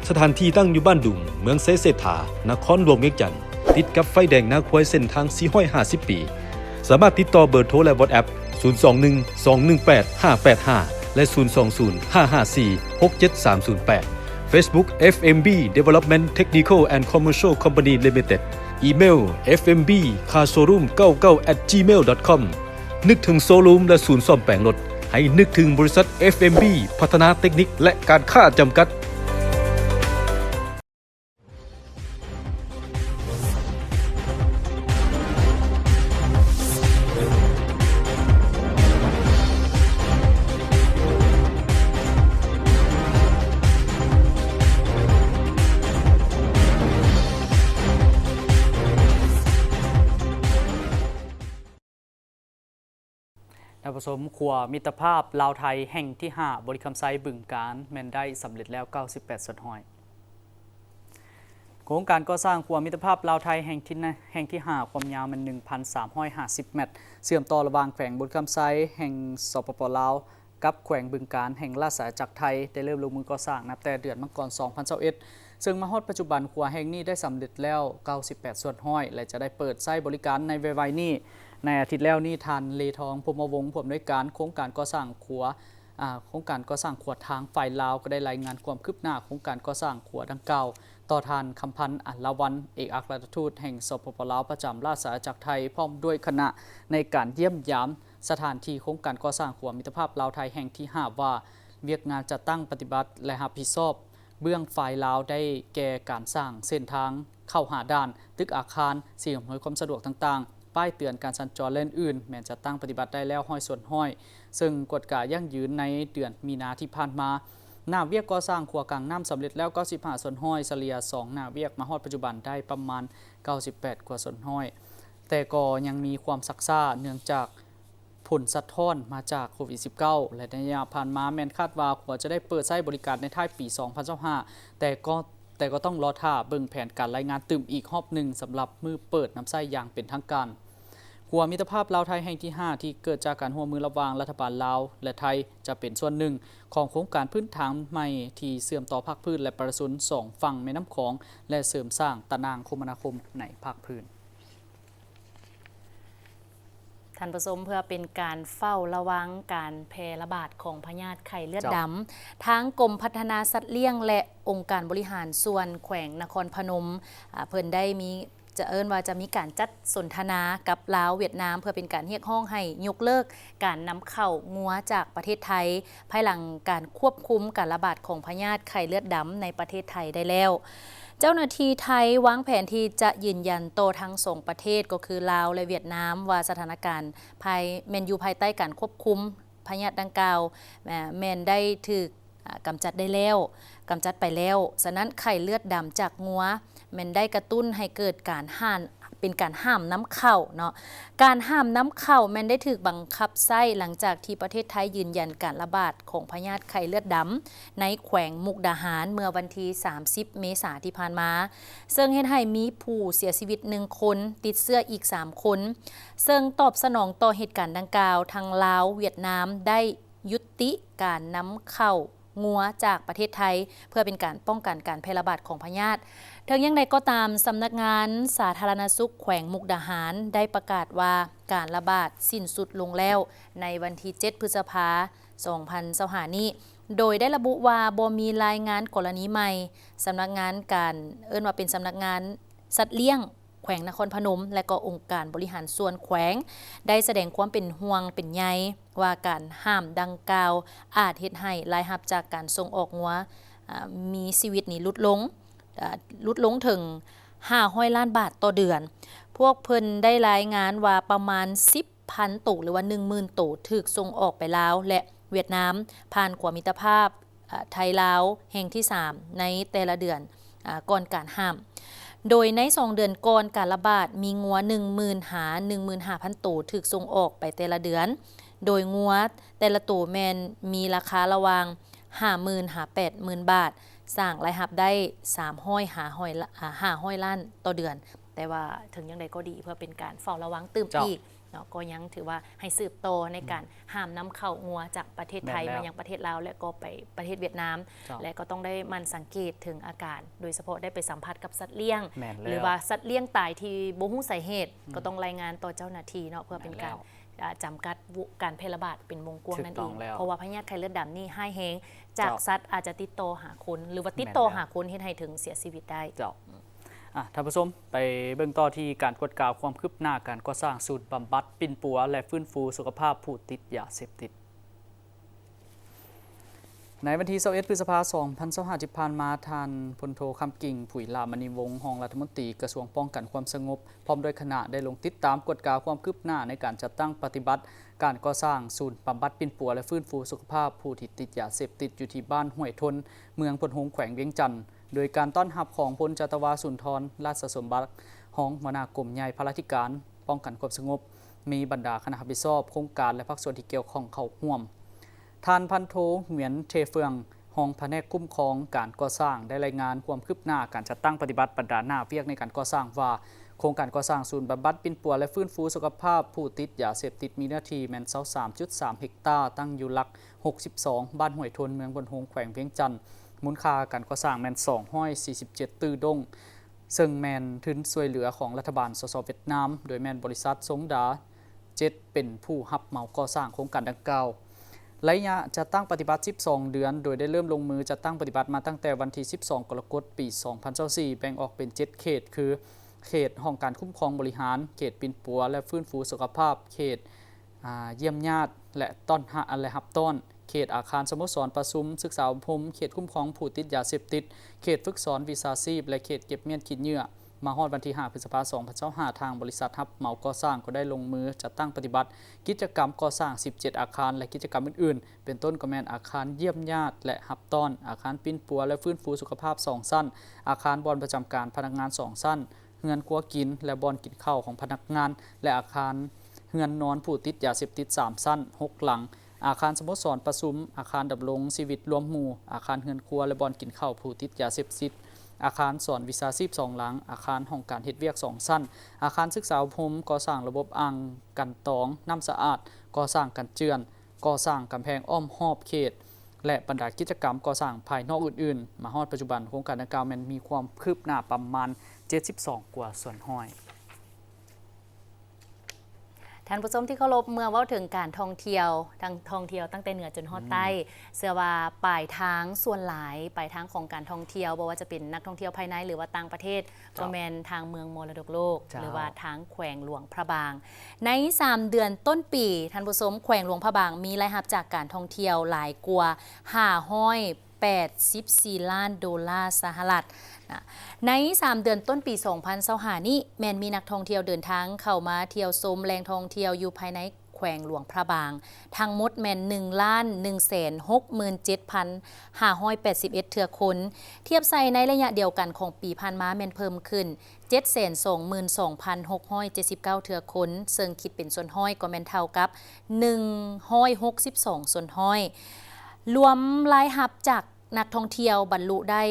ສະຖານທີ່ຕັ້ງຢູ່ບ້ານດຸງ, ເມືອງໄຊເສດຖາ, ນະຄອນຫຼວງວຽງຈັນ. ຕິດກັບໄຟແດງນາຄວາຍເສັ້ນທາງສີ່ຮ້ອຍຫ້າສິບປີ. ສາມາດຕິດຕໍ່ເບີໂທ ແລະ WhatsApp ສູນສອງໜຶ່ງ ສອງໜຶ່ງແປດ ຫ້າແປດຫ້າ ແລະ ສູນສອງສູນ ຫ້າຫ້າສີ່ ຫົກເຈັດສາມສູນແປດ. Facebook ເອັຟເອັມບີ Development Technical and Commercial Company Limited. ອີເມວ ເອັຟເອັມບີ Car Showroom ເກົ້າເກົ້າ at gmail dot com. ນຶກເຖິງໂຊຣູມ ແລະ ສູນສ້ອມແປງລົດ, ໃຫ້ນຶກເຖິງບໍລິສັດ ເອັຟເອັມບີ ພັດທະນາເຕັກນິກ ແລະ ການຄ້າຈຳກັດ. ທ່ານຜູ້ຊົມ, ຂົວມິດຕະພາບລາວໄທແຫ່ງທີຫ້າ ບໍລິຄຳໄຊ ບຶງການ ແມ່ນໄດ້ສຳເລັດແລ້ວ ເກົ້າສິບແປດສ່ວນຮ້ອຍ. ໂຄງການກໍ່ສ້າງຂົວມິດຕະພາບລາວໄທແຫ່ງທີ ແຫ່ງທີຫ້າ ຄວາມຍາວແມ່ນ ໜຶ່ງພັນສາມຮ້ອຍຫ້າສິບແມັດ ເຊື່ອມຕໍ່ລະຫວ່າງແຂວງບໍລິຄຳໄຊແຫ່ງ ສປປ ລາວ ກັບແຂວງບຶງການແຫ່ງລາຊະອານາຈັກໄທ ໄດ້ເລີ່ມລົງມືກໍ່ສ້າງນັບແຕ່ເດືອນມັງກອນ ສອງພັນຊາວເອັດ ເຊິ່ງມາຮອດປັດຈຸບັນ ຂົວແຫ່ງນີ້ໄດ້ສຳເລັດແລ້ວ ເກົ້າສິບແປດສ່ວນຮ້ອຍ ແລະ ຈະໄດ້ເປີດໃຊ້ບໍລິການໃນໄວໆນີ້. ໃນອາທິດແລ້ວນີ້, ທ່ານ ເລທອງ ພົມມະວົງ ຜູ້ອຳນວຍການໂຄງການກໍ່ສ້າງຂົວ ອາ ໂຄງການກໍ່ສ້າງຂົວທາງຝ່າຍລາວ ກໍໄດ້ລາຍງານຄວາມຄືບໜ້າໂຄງການກໍ່ສ້າງຂົວດັ່ງກ່າວ ຕໍ່ທ່ານ ຄຳພັນ ອັນລາວັນ ເອກອັກຄະລັດຖະທູດແຫ່ງ ສປປ ລາວ ປະຈຳລາຊະອານາຈັກໄທ ພ້ອມດ້ວຍຄະນະ ໃນການຢ້ຽມຢາມສະຖານທີ່ໂຄງການກໍ່ສ້າງຂົວມິດຕະພາບລາວໄທແຫ່ງທີຫ້າ ວ່າ ວຽກງານຈັດຕັ້ງປະຕິບັດ ແລະ ຮັບຜິດຊອບເບື້ອງຝ່າຍລາວ ໄດ້ແກ່ການສ້າງເສັ້ນທາງເຂົ້າຫາດ່ານ, ຕຶກອາຄານ, ສິ່ງອຳນວຍຄວາມສະດວກຕ່າງໆ, ປ້າຍເຕືອນການສັນຈອນ ແລະ ອື່ນໆ ແມ່ນຈັດຕັ້ງປະຕິບັດໄດ້ແລ້ວ ຮ້ອຍສ່ວນຮ້ອຍ ເຊິ່ງກວດກາຢັ້ງຢືນໃນເດືອນມີນາທີ່ຜ່ານມາ. ໜ້າວຽກກໍ່ສ້າງຂົວກາງນ້ຳສຳເລັດແລ້ວ ເກົ້າສິບຫ້າສ່ວນຮ້ອຍ, ສະເລ່ຍສອງໜ້າວຽກມາຮອດປັດຈຸບັນໄດ້ປະມານ ເກົ້າສິບແປດກວ່າສ່ວນຮ້ອຍ ແຕ່ກໍຍັງມີຄວາມຊັກຊ້າ ເນື່ອງຈາກຜົນສະທ້ອນມາຈາກໂຄວິດສິບເກົ້າ ແລະ ໃນໄລຍະຜ່ານມາແມ່ນຄາດວ່າຂົວຈະໄດ້ເປີດໃຊ້ບໍລິການໃນທ້າຍປີສອງພັນຊາວຫ້າ ແຕ່ກໍ ແຕ່ກໍຕ້ອງລໍຖ້າເບິ່ງແຜນການລາຍງານຕື່ມອີກຮອບໜຶ່ງ ສຳລັບມື້ເປີດນຳໃຊ້ຢ່າງເປັນທາງການ. ຂົວມິດຕະພາບລາວໄທແຫ່ງທີຫ້າ ທີ່ເກີດຈາກການຮ່ວມມືລະຫວ່າງລັດຖະບານລາວ ແລະ ໄທ ຈະເປັນສ່ວນໜຶ່ງຂອງໂຄງການພື້ນຖານໃໝ່ທີ່ເຊື່ອມຕໍ່ພາກພື້ນ ແລະ ປະຊາຊົນສອງຝັ່ງແມ່ນ້ຳຂອງ ແລະ ເສີມສ້າງຕາໜ່າງຄົມມະນາຄົມໃນພາກພື້ນ. ທ່ານຜູ້ຊົມ, ເພື່ອເປັນການເຝົ້າລະວັງການແຜ່ລະບາດຂອງພະຍາດໄຂ້ເລືອດດຳ, ເຈົ້າ, ທາງກົມພັດທະນາສັດລ້ຽງ ແລະ ອົງການບໍລິຫານສ່ວນແຂວງນະຄອນພະນົມ, ອາ, ເພິ່ນໄດ້ມີ ຈະເອີ້ນວ່າຈະມີການຈັດສົນທະນາກັບລາວ, ຫວຽດນາມ ເພື່ອເປັນການຮຽກຮ້ອງໃຫ້ຍົກເລີກການນຳເຂົ້າງົວຈາກປະເທດໄທ ພາຍຫຼັງການຄວບຄຸມການລະບາດຂອງພະຍາດໄຂ້ເລືອດດຳໃນປະເທດໄທໄດ້ແລ້ວ. ເຈົ້າໜ້າທີ່ໄທວາງແຜນທີ່ຈະຢືນຢັນຕໍ່ທັງສອງປະເທດ ກໍຄືລາວ ແລະ ຫວຽດນາມ ວ່າສະຖານະການພາຍ ແມ່ນຢູ່ພາຍໃຕ້ການຄວບຄຸມ ພະຍາດດັ່ງກ່າວ ແມ່ນໄດ້ຖືກ ອາ ກຳຈັດໄດ້ແລ້ວ, ກຳຈັດໄປແລ້ວ. ສະນັ້ນ ໄຂ້ເລືອດດຳຈາກງົວແມ່ນໄດ້ກະຕຸ້ນໃຫ້ເກີດການຫ້າມ, ເປັນການຫ້າມນຳເຂົ້າເນາະ. ການຫ້າມນຳເຂົ້າແມ່ນໄດ້ຖືກບັງຄັບໃຊ້ຫຼັງຈາກທີ່ປະເທດໄທຢືນຢັນການລະບາດຂອງພະຍາດໄຂ້ເລືອດດຳໃນແຂວງມຸກດາຫານເມື່ອວັນທີສາມສິບເມສາທີ່ຜ່ານມາ, ເຊິ່ງເຮັດໃຫ້ມີຜູ້ເສຍຊີວິດໜຶ່ງຄົນ, ຕິດເຊື້ອອີກສາມຄົນ. ເຊິ່ງຕອບສະໜອງຕໍ່ເຫດການດັ່ງກ່າວ, ທັງລາວ, ຫວຽດນາມໄດ້ ຍຸຕິການນຳເຂົ້າງົວຈາກປະເທດໄທ ເພື່ອເປັນການປ້ອງກັນການແຜ່ລະບາດຂອງພະຍາດ. ເຖິງຢ່າງໃດກໍຕາມ, ສຳນັກງານສາທາລະນະສຸກແຂວງມຸກດາຫານໄດ້ປະກາດວ່າ ການລະບາດສິ້ນສຸດລົງແລ້ວໃນວັນທີເຈັດ ພຶດສະພາ ສອງພັນຊາວຫ້ານີ້, ໂດຍໄດ້ລະບຸວ່າບໍ່ມີລາຍງານກໍລະນີໃໝ່. ສຳນັກງານການ ເອີ້ນວ່າເປັນສຳນັກງານສັດລ້ຽງ ແຂວງນະຄອນພະນົມ ແລະ ກໍອົງການບໍລິຫານສ່ວນແຂວງ ໄດ້ສະແດງຄວາມເປັນຫ່ວງເປັນໃຍວ່າ ການຫ້າມດັ່ງກ່າວອາດເຮັດໃຫ້ລາຍຮັບຈາກການສົ່ງອອກງົວ ອາ ມີຊີວິດນີ້ຫຼຸດລົງ ອາ ຫຼຸດລົງເຖິງຫ້າຮ້ອຍລ້ານບາດຕໍ່ເດືອນ. ພວກເພິ່ນໄດ້ລາຍງານວ່າ ປະມານສິບພັນໂຕ ຫຼືວ່າ ໜຶ່ງໝື່ນໂຕ ຖືກສົ່ງອອກໄປລາວ ແລະ ຫວຽດນາມ ຜ່ານຂົວມິດຕະພາບ ອາ ໄທລາວແຫ່ງທີສາມ ໃນແຕ່ລະເດືອນ ອາ ກ່ອນການຫ້າມ. ໂດຍໃນສອງເດືອນກ່ອນການລະບາດ ມີງົວ ໜຶ່ງໝື່ນ ຫາ ໜຶ່ງໝື່ນຫ້າພັນໂຕ ຖືກສົ່ງອອກໄປແຕ່ລະເດືອນ, ໂດຍງົວແຕ່ລະໂຕແມ່ນມີລາຄາລະຫວ່າງຫ້າໝື່ນ ຫາ ແປດໝື່ນບາດ, ສ້າງລາຍຮັບໄດ້ສາມຮ້ອຍ ຫາ ຫ້າຮ້ອຍລ້ານຕໍ່ເດືອນ. ແຕ່ວ່າເຖິງຢ່າງໃດກໍດີ, ເພື່ອເປັນການເຝົ້າລະວັງຕື່ມ ເຈົ້າ ອີກ ເນາະ ກໍຍັງຖືວ່າໃຫ້ສືບຕໍ່ໃນການຫ້າມນຳເຂົ້າງົວຈາກປະເທດໄທ ແມ່ນແລ້ວ ມາຍັງປະເທດລາວ ແລະ ກໍໄປປະເທດຫວຽດນາມ ເຈົ້າ ແລະ ກໍຕ້ອງໄດ້ໝັ່ນສັງເກດເຖິງອາການ ໂດຍສະເພາະໄດ້ໄປສຳຜັດກັບສັດລ້ຽງ ແມ່ນແລ້ວ ຫຼືວ່າສັດລ້ຽງຕາຍທີ່ບໍ່ຮູ້ສາເຫດ ອືມ ກໍຕ້ອງລາຍງານຕໍ່ເຈົ້າໜ້າທີ່ເນາະ ເພື່ອເປັນການ ແມ່ນແລ້ວ ອາ ຈຳກັດວົງການແຜ່ລະບາດເປັນວົງກວ້າງນັ້ນເອງ ຖືກຕ້ອງແລ້ວ ເພາະວ່າພະຍາດໄຂ້ເລືອດດຳນີ້ຮ້າຍແຮງ ຈາກ ເຈົ້າ ສັດອາດຈະຕິດຕໍ່ຫາຄົນ ຫຼືວ່າຕິດຕໍ່ ແມ່ນແລ້ວ ຫາຄົນ ເຮັດໃຫ້ເຖິງເສຍຊີວິດໄດ້ ເຈົ້າ. ອາ ທ່ານຜູ້ຊົມ ໄປເບິ່ງຕໍ່ທີ່ການກວດກາຄວາມຄືບໜ້າການກໍ່ສ້າງສູນບຳບັດປິ່ນປົວ ແລະ ຟື້ນຟູສຸຂະພາບຜູ້ຕິດຢາເສບຕິດ. ໃນວັນທີຊາວເອັດ ພຶດສະພາ ສອງພັນຊາວຫ້າ ທີ່ຜ່ານມາ, ທ່ານ ພົນໂທ ຄຳກິ່ງ ຜຸຍລາມະນີວົງ ຮອງລັດຖະມົນຕີກະຊວງປ້ອງກັນຄວາມສະຫງົບ ພ້ອມດ້ວຍຄະນະ ໄດ້ລົງຕິດຕາມກວດກາຄວາມຄືບໜ້າໃນການຈັດຕັ້ງປະຕິບັດການກໍ່ສ້າງສູນບຳບັດປິ່ນປົວ ແລະ ຟື້ນຟູສຸຂະພາບຜູ້ທີ່ຕິດຢາເສບຕິດ ຢູ່ທີ່ບ້ານຫ້ວຍທົນ ເມືອງໂພນໂຮງ ແຂວງວຽງຈັນ ໂດຍການຕ້ອນຮັບຂອງພົນຈັດຕະວາ ສຸນທອນ ລາຊະສົມບັດ ຮອງຫົວໜ້າກົມໃຫຍ່ພະລາທິການປ້ອງກັນຄວາມສະຫງົບ, ມີບັນດາຄະນະຮັບຜິດຊອບໂຄງການ ແລະ ພາກສ່ວນທີ່ກ່ຽວຂ້ອງເຂົ້າຮ່ວມ. ທ່ານ ພັນໂທ ຫງວຽນ ເທເຟືອງ ຮອງພະແນກຄຸ້ມຄອງການກໍ່ສ້າງ ໄດ້ລາຍງານຄວາມຄືບໜ້າການຈັດຕັ້ງປະຕິບັດບັນດາໜ້າວຽກໃນການກໍ່ສ້າງວ່າ, ໂຄງການກໍ່ສ້າງສູນບຳບັດປິ່ນປົວ ແລະ ຟື້ນຟູສຸຂະພາບຜູ້ຕິດຢາເສບຕິດ ມີເນື້ອທີ່ແມ່ນ ຊາວສາມຈຸດສາມ ເຮັກຕາ, ຕັ້ງຢູ່ຫຼັກ ຫົກສິບສອງ ບ້ານຫ້ວຍທົນ ເມືອງໂພນໂຮງ ແຂວງວຽງຈັນ, ມູນຄ່າການກໍ່ສ້າງແມ່ນ ສອງຮ້ອຍສີ່ສິບເຈັດຕື້ດົງ, ເຊິ່ງແມ່ນທຶນຊ່ວຍເຫຼືອຂອງລັດຖະບານ ສສ ຫວຽດນາມ, ໂດຍແມ່ນບໍລິສັດ ຊົງດາ ເຈັດ ເປັນຜູ້ຮັບເໝົາກໍ່ສ້າງໂຄງການດັ່ງກ່າວ. ໄລຍະຈັດຕັ້ງປະຕິບັດ ສິບສອງເດືອນ, ໂດຍໄດ້ເລີ່ມລົງມືຈັດຕັ້ງປະຕິບັດມາຕັ້ງແຕ່ວັນທີ ສິບສອງ ກໍລະກົດ ປີ ສອງພັນຊາວສີ່ ແບ່ງອອກເປັນ ເຈັດ ເຂດ ຄື ເຂດຫ້ອງການຄຸ້ມຄອງບໍລິຫານ, ເຂດປິ່ນປົວ ແລະ ຟື້ນຟູສຸຂະພາບ, ເຂດ ອ່າ ຢ້ຽມຍາດ ແລະ ຕ້ອນຮັບ ແລະ ຮັບຕ້ອນ, ເຂດອາຄານສະໂມສອນປະຊຸມ, ສຶກສາອົບຮົມ, ເຂດຄຸ້ມຄອງຜູ້ຕິດຢາເສບຕິດ, ເຂດຝຶກສອນວິຊາຊີບ ແລະ ເຂດເກັບມ້ຽນຂີ້ເຫຍື້ອ. ມາຮອດວັນທີ ຫ້າ ພຶດສະພາ ສອງພັນຊາວຫ້າ ທາງບໍລິສັດຮັບເໝົາກໍ່ສ້າງກໍໄດ້ລົງມືຈັດຕັ້ງປະຕິບັດກິດຈະກຳກໍ່ສ້າງ ສິບເຈັດ ອາຄານ ແລະ ກິດຈະກຳອື່ນໆ ເປັນຕົ້ນກໍແມ່ນອາຄານຢ້ຽມຍາດ ແລະ ຮັບຕ້ອນ, ອາຄານປິ່ນປົວ ແລະ ຟື້ນຟູສຸຂະພາບ ສອງຊັ້ນ, ອາຄານບ່ອນປະຈຳການພະນັກງານ ສອງຊັ້ນ, ເຮືອນຄົວກິນ ແລະ ບ່ອນກິນເຂົ້າຂອງພະນັກງານ ແລະ ອາຄານເຮືອນນອນຜູ້ຕິດຢາເສບຕິດ ສາມຊັ້ນ ຫົກຫຼັງ, ອາຄານສະໂມສອນປະຊຸມ, ອາຄານດຳລົງຊີວິດລວມໝູ່, ອາຄານເຮືອນຄົວ ແລະ ບ່ອນກິນເຂົ້າຜູ້ຕິດຢາເສບຕິດ, ອາຄານສອນວິຊາຊີບ ສອງຫຼັງ, ອາຄານຫ້ອງການເຮັດວຽກ ສອງຊັ້ນ, ອາຄານສຶກສາອົບຮົມ, ກໍ່ສ້າງລະບົບອ່າງກັນຕອງນ້ຳສະອາດ, ກໍ່ສ້າງກັນເຈື່ອນ, ກໍ່ສ້າງກຳແພງອ້ອມຮອບເຂດ ແລະ ບັນດາກິດຈະກຳກໍ່ສ້າງພາຍນອກອື່ນໆ. ມາຮອດປັດຈຸບັນ, ໂຄງການດັ່ງກ່າວແມ່ນມີຄວາມຄືບໜ້າປະມານ ເຈັດສິບສອງ ກວ່າສ່ວນຮ້ອຍ. ທ່ານຜູ້ຊົມທີ່ເຄົາລົບ, ເມື່ອເວົ້າເຖິງການທ່ອງທ່ຽວ, ທັງທ່ອງທ່ຽວຕັ້ງແຕ່ເໜືອຈົນຮອດໃຕ້, ອືມ ເຊື່ອວ່າປາຍທາງສ່ວນຫຼາຍ, ປາຍທາງຂອງການທ່ອງທ່ຽວ, ບໍ່ວ່າຈະເປັນນັກທ່ອງທ່ຽວພາຍໃນ ຫຼືວ່າຕ່າງປະເທດ, ເຈົ້າ ກໍແມ່ນທາງເມືອງມໍລະດົກໂລກ ເຈົ້າ ຫຼືວ່າທາງແຂວງຫຼວງພະບາງ. ໃນສາມເດືອນຕົ້ນປີ, ທ່ານຜູ້ຊົມ, ແຂວງຫຼວງພະບາງມີລາຍຮັບຈາກການທ່ອງທ່ຽວຫຼາຍກວ່າ ຫ້າຮ້ອຍ ແປດສິບສີ່ລ້ານໂດລາສະຫະລັດນະ. ໃນສາມເດືອນຕົ້ນປີສອງພັນຊາວຫ້ານີ້ ແມ່ນມີນັກທ່ອງທ່ຽວເດີນທາງເຂົ້າມາທ່ຽວຊົມແຫຼ່ງທ່ອງທ່ຽວຢູ່ພາຍໃນແຂວງຫຼວງພະບາງ ທັງໝົດແມ່ນ ໜຶ່ງລ້ານໜຶ່ງແສນຫົກໝື່ນເຈັດພັນຫ້າຮ້ອຍແປດສິບເອັດເທື່ອຄົນ. ທຽບໃສ່ໃນໄລຍະດຽວກັນຂອງປີຜ່ານມາແມ່ນເພີ່ມຂຶ້ນ ເຈັດແສນສອງໝື່ນສອງພັນຫົກຮ້ອຍເຈັດສິບເກົ້າເທື່ອຄົນ, ເຊິ່ງຄິດເປັນສ່ວນຮ້ອຍກໍແມ່ນເທົ່າກັບ ໜຶ່ງຮ້ອຍຫົກສິບສອງສ່ວນຮ້ອຍ. ລວມລາຍຮັບຈາກນັກທ່ອງທ່ຽວບັນລຸໄດ້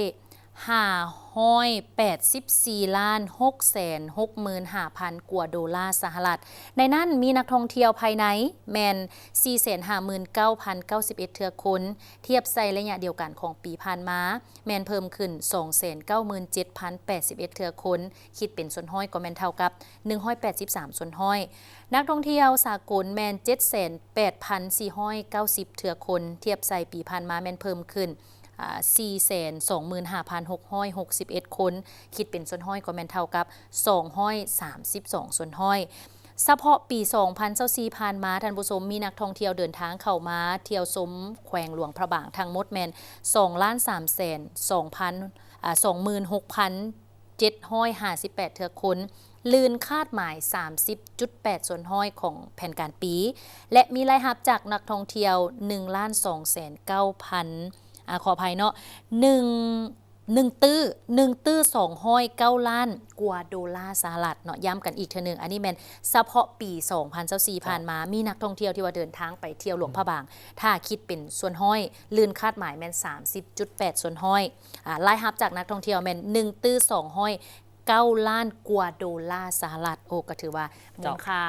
ຫ້າຮ້ອຍແປດສິບສີ່ລ້ານຫົກແສນຫົກໝື່ນຫ້າພັນກວ່າໂດລາສະຫະລັດ. ໃນນັ້ນມີນັກທ່ອງທ່ຽວພາຍໃນແມ່ນ ສີ່ແສນຫ້າໝື່ນເກົ້າພັນເກົ້າສິບເອັດເທື່ອຄົນ, ທຽບໃສ່ໄລຍະດຽວກັນຂອງປີຜ່ານມາ ແມ່ນເພີ່ມຂຶ້ນ ສອງແສນເກົ້າໝື່ນເຈັດພັນແປດສິບເອັດເທື່ອຄົນ, ຄິດເປັນສ່ວນຮ້ອຍກໍແມ່ນເທົ່າກັບ ໜຶ່ງຮ້ອຍແປດສິບສາມສ່ວນຮ້ອຍ. ນັກທ່ອງທ່ຽວສາກົນແມ່ນ ເຈັດແສນແປດພັນສີ່ຮ້ອຍເກົ້າສິບເທື່ອຄົນ, ທຽບໃສ່ປີຜ່ານມາແມ່ນເພີ່ມຂຶ້ນ ອາ ສີ່ແສນສອງໝື່ນຫ້າພັນຫົກຮ້ອຍຫົກສິບເອັດຄົນ, ຄິດເປັນສ່ວນຮ້ອຍກໍແມ່ນເທົ່າກັບ ສອງຮ້ອຍສາມສິບສອງສ່ວນຮ້ອຍ. ສະເພາະປີສອງພັນຊາວສີ່ຜ່ານມາ, ທ່ານຜູ້ຊົມ, ມີນັກທ່ອງທ່ຽວເດີນທາງເຂົ້າມາທ່ຽວຊົມແຂວງຫຼວງພະບາງທັງໝົດແມ່ນ ສອງລ້ານສາມແສນສອງພັນ ອາ ສອງໝື່ນຫົກພັນເຈັດຮ້ອຍຫ້າສິບແປດເທື່ອຄົນ, ລື່ນຄາດໝາຍສາມສິບຈຸດແປດສ່ວນຮ້ອຍຂອງແຜນການປີ ແລະ ມີລາຍຮັບຈາກນັກທ່ອງທ່ຽວ ໜຶ່ງລ້ານສອງແສນເກົ້າພັນ ອາ ຂໍອະໄພເນາະ ໜຶ່ງ ໜຶ່ງຕື້ ໜຶ່ງຕື້ສອງຮ້ອຍເກົ້າລ້ານກວ່າໂດລາສະຫະລັດເນາະ. ຢ້ຳກັນອີກເທື່ອໜຶ່ງ, ອັນນີ້ແມ່ນສະເພາະປີສອງພັນຊາວສີ່ ເຈົ້າ ຜ່ານມາ ມີນັກທ່ອງທ່ຽວທີ່ວ່າເດີນທາງໄປທ່ຽວຫຼວງພະບາງ ອືມ ຖ້າຄິດເປັນສ່ວນຮ້ອຍ ລື່ນຄາດໝາຍແມ່ນສາມສິບຈຸດແປດສ່ວນຮ້ອຍ. ອາ ລາຍຮັບຈາກນັກທ່ອງທ່ຽວແມ່ນ ໜຶ່ງຕື້ສອງຮ້ອຍເກົ້າລ້ານກວ່າໂດລາສະຫະລັດ. ໂອ້ ກໍຖືວ່າ ເຈົ້າ ມູນຄ່າ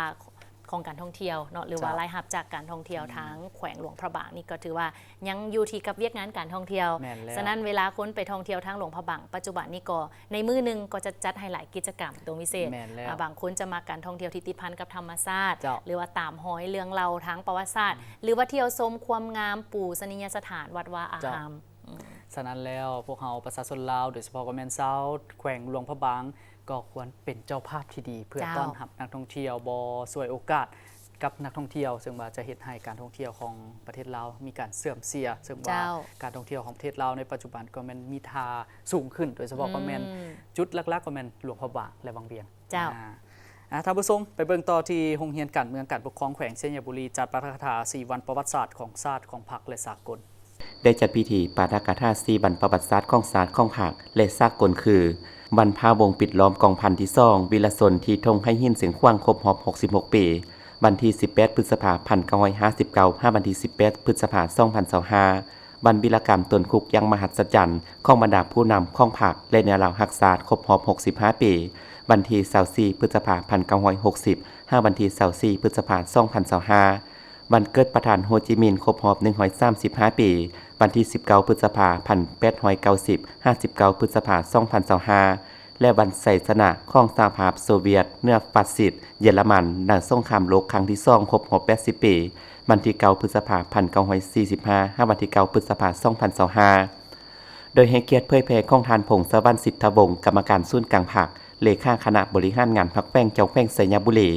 ຂອງການທ່ອງທ່ຽວເນາະ ຫຼືວ່າ ເຈົ້າ ລາຍຮັບຈາກການທ່ອງທ່ຽວ ອືມ ທາງແຂວງຫຼວງພະບາງນີ້ ກໍຖືວ່າຍັງຢູ່ທີ່ກັບວຽກງານການທ່ອງທ່ຽວ. ແມ່ນແລ້ວ. ສະນັ້ນເວລາຄົນໄປທ່ອງທ່ຽວທາງຫຼວງພະບາງປັດຈຸບັນນີ້ ກໍໃນມື້ໜຶ່ງກໍຈະຈັດໃຫ້ຫຼາຍກິດຈະກຳຕົວພິເສດ. ແມ່ນແລ້ວ. ອາ ບາງຄົນຈະມັກການທ່ອງທ່ຽວທີ່ຕິດພັນກັບທຳມະຊາດ ເຈົ້າ ຫຼືວ່າຕາມຮອຍເລື່ອງເລົ່າທາງປະຫວັດສາດ ອືມ ຫຼືວ່າທ່ຽວຊົມຄວາມງາມປູຊະນີຍະສະຖານວັດວາອາຮາມ. ເຈົ້າ. ອືມ ສະນັ້ນແລ້ວ ພວກເຮົາປະຊາຊົນລາວ ໂດຍສະເພາະກໍແມ່ນຊາວແຂວງຫຼວງພະບາງ ກໍຄວນເປັນເຈົ້າພາບທີ່ດີເພື່ອ ເຈົ້າ ຕ້ອນຮັບນັກທ່ອງທ່ຽວ ບໍ່ສວຍໂອກາດກັບນັກທ່ອງທ່ຽວ ເຊິ່ງວ່າຈະເຮັດໃຫ້ການທ່ອງທ່ຽວຂອງປະເທດລາວມີການເສື່ອມເສຍ ເຊິ່ງວ່າ ເຈົ້າ ການທ່ອງທ່ຽວຂອງປະເທດລາວໃນປັດຈຸບັນກໍແມ່ນມີທ່າສູງຂຶ້ນ ໂດຍສະເພາະ ອືມ ກໍແມ່ນຈຸດຫຼັກໆ ກໍແມ່ນຫຼວງພະບາງ ແລະ ວັງວຽງ. ເຈົ້າ. ອາ ອາ ທ່ານຜູ້ຊົມ ໄປເບິ່ງຕໍ່ທີ່ໂຮງຮຽນການເມືອງການປົກຄອງແຂວງໄຊຍະບູລີ ຈັດປາຖະກະຖາສີ່ວັນປະຫວັດສາດຂອງຊາດ ຂອງພັກ ແລະ ສາກົນ. ໄດ້ຈັດພິທີປາຖະກະຖາສີ່ວັນປະຫວັດສາດຂອງຊາດ ຂອງພັກ ແລະ ສາກົນ ຄື ວັນພະວົງປິດລ້ອມກອງພັນທີສອງ ວິລະຊົນທີ່ທົ່ງໄຫຫີນຊຽງຂວາງ ຄົບຮອບຫົກສິບຫົກປີ, ວັນທີສິບແປດ ພຶດສະພາ ພັນເກົ້າຮ້ອຍຫ້າສິບເກົ້າ ຫາວັນທີສິບແປດ ພຶດສະພາ ສອງພັນຊາວຫ້າ ວັນວິລະກຳຕົນຄຸກຢ່າງມະຫັດສະຈັນຂອງບັນດາຜູ້ນຳຂອງພັກ ແລະ ແນວລາວຮັກຊາດ ຄົບຮອບຫົກສິບຫ້າປີ, ວັນທີຊາວສີ່ ພຶດສະພາ ພັນເກົ້າຮ້ອຍຫົກສິບ ຫາວັນທີຊາວສີ່ ພຶດສະພາ ສອງພັນຊາວຫ້າ ວັນເກີດປະທານໂຮຈິມິນ ຄົບຮອບໜຶ່ງຮ້ອຍສາມສິບຫ້າປີ, ວັນທີສິບເກົ້າ ພຶດສະພາ ພັນແປດຮ້ອຍເກົ້າສິບ ຫາສິບເກົ້າ ພຶດສະພາ ສອງພັນຊາວຫ້າ ແລະ ວັນໄຊຊະນະຂອງສະຫະພາບໂຊວຽດເໜືອຟາຊິດເຢຍລະມັນໃນສົງຄາມໂລກຄັ້ງທີສອງ ຄົບຮອບແປດສິບປີ, ວັນທີເກົ້າ ພຶດສະພາ ພັນເກົ້າຮ້ອຍສີ່ສິບຫ້າ ຫາວັນທີເກົ້າ ພຶດສະພາ ສອງພັນຊາວຫ້າ ໂດຍໃຫ້ກຽດເຜີຍແຜ່ຂອງທ່ານ ພົງສະຫວັນ ສິດທະວົງ ກຳມະການສູນກາງພັກ, ເລຂາຄະນະບໍລິຫານງານພັກແຂວງ ເຈົ້າແຂວງໄຊຍະບູລີ.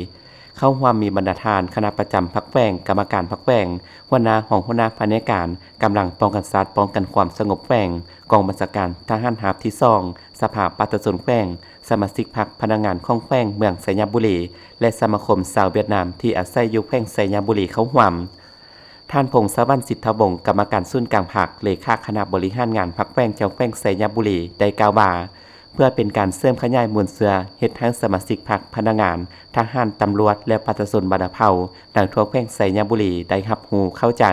ເຂົ້າຮ່ວມມີບັນດາທ່ານຄະນະປະຈຳພັກແຂວງ, ກຳມະການພັກແຂວງ, ຫົວໜ້າຫ້ອງ, ຫົວໜ້າພະແນກການ, ກຳລັງປ້ອງກັນຊາດ, ປ້ອງກັນຄວາມສະຫງົບແຂວງ, ກອງບັນຊາການທະຫານຮາບທີສອງ, ສະພາປະຊາຊົນແຂວງ, ສະມາຊິກພັກ, ພະນັກງານຂອງແຂວງເມືອງໄຊຍະບູລີ ແລະ ສະມາຄົມຊາວຫວຽດນາມທີ່ອາໄສຢູ່ແຂວງໄຊຍະບູລີເຂົ້າຮ່ວມ. ທ່ານ ພົງສະຫວັນ ສິດທະວົງ ກຳມະການສູນກາງພັກ, ເລຂາຄະນະບໍລິຫານງານພັກແຂວງ ເຈົ້າແຂວງໄຊຍະບູລີ ໄດ້ກ່າວວ່າ ເພື່ອເປັນການເສີມຂະຫຍາຍມູນເຊື້ອ ເຮັດໃຫ້ສະມາຊິກພັກ, ພະນັກງານ, ທະຫານ, ຕຳຫຼວດ ແລະ ປະຊາຊົນບັນດາເຜົ່າໃນທົ່ວແຂວງໄຊຍະບູລີ ໄດ້ຮັບຮູ້ເຂົ້າໃຈ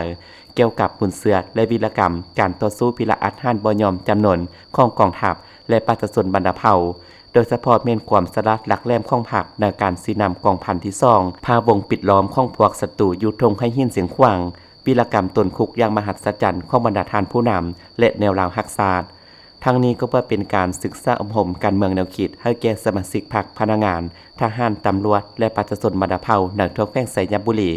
ກ່ຽວກັບມູນເຊື້ອ ແລະ ວິລະກຳການຕໍ່ສູ້ພິລະອາດຫານບໍ່ຍອມຈຳນົນຂອງກອງທັບ ແລະ ປະຊາຊົນບັນດາເຜົ່າ, ໂດຍສະເພາະແມ່ນຄວາມສະຫຼາດຫຼັກແຫຼມຂອງພັກໃນການຊີ້ນຳກອງພັນທີສອງ ພະວົງປິດລ້ອມຂອງພວກສັດຕູຢູ່ທົ່ງໄຫຫີນຊຽງຂວາງ, ວິລະກຳຕົນຄຸກຢ່າງມະຫັດສະຈັນຂອງບັນດາທ່ານຜູ້ນຳ ແລະ ແນວລາວຮັກຊາດ. ທັງນີ້ກໍເພື່ອເປັນການສຶກສາອົບຮົມການເມືອງແນວຄິດໃຫ້ແກ່ສະມາຊິກພັກ, ພະນັກງານ, ທະຫານ, ຕຳຫຼວດ ແລະ ປະຊາຊົນບັນດາເຜົ່າໃນທົ່ວແຂວງໄຊຍະບູລີ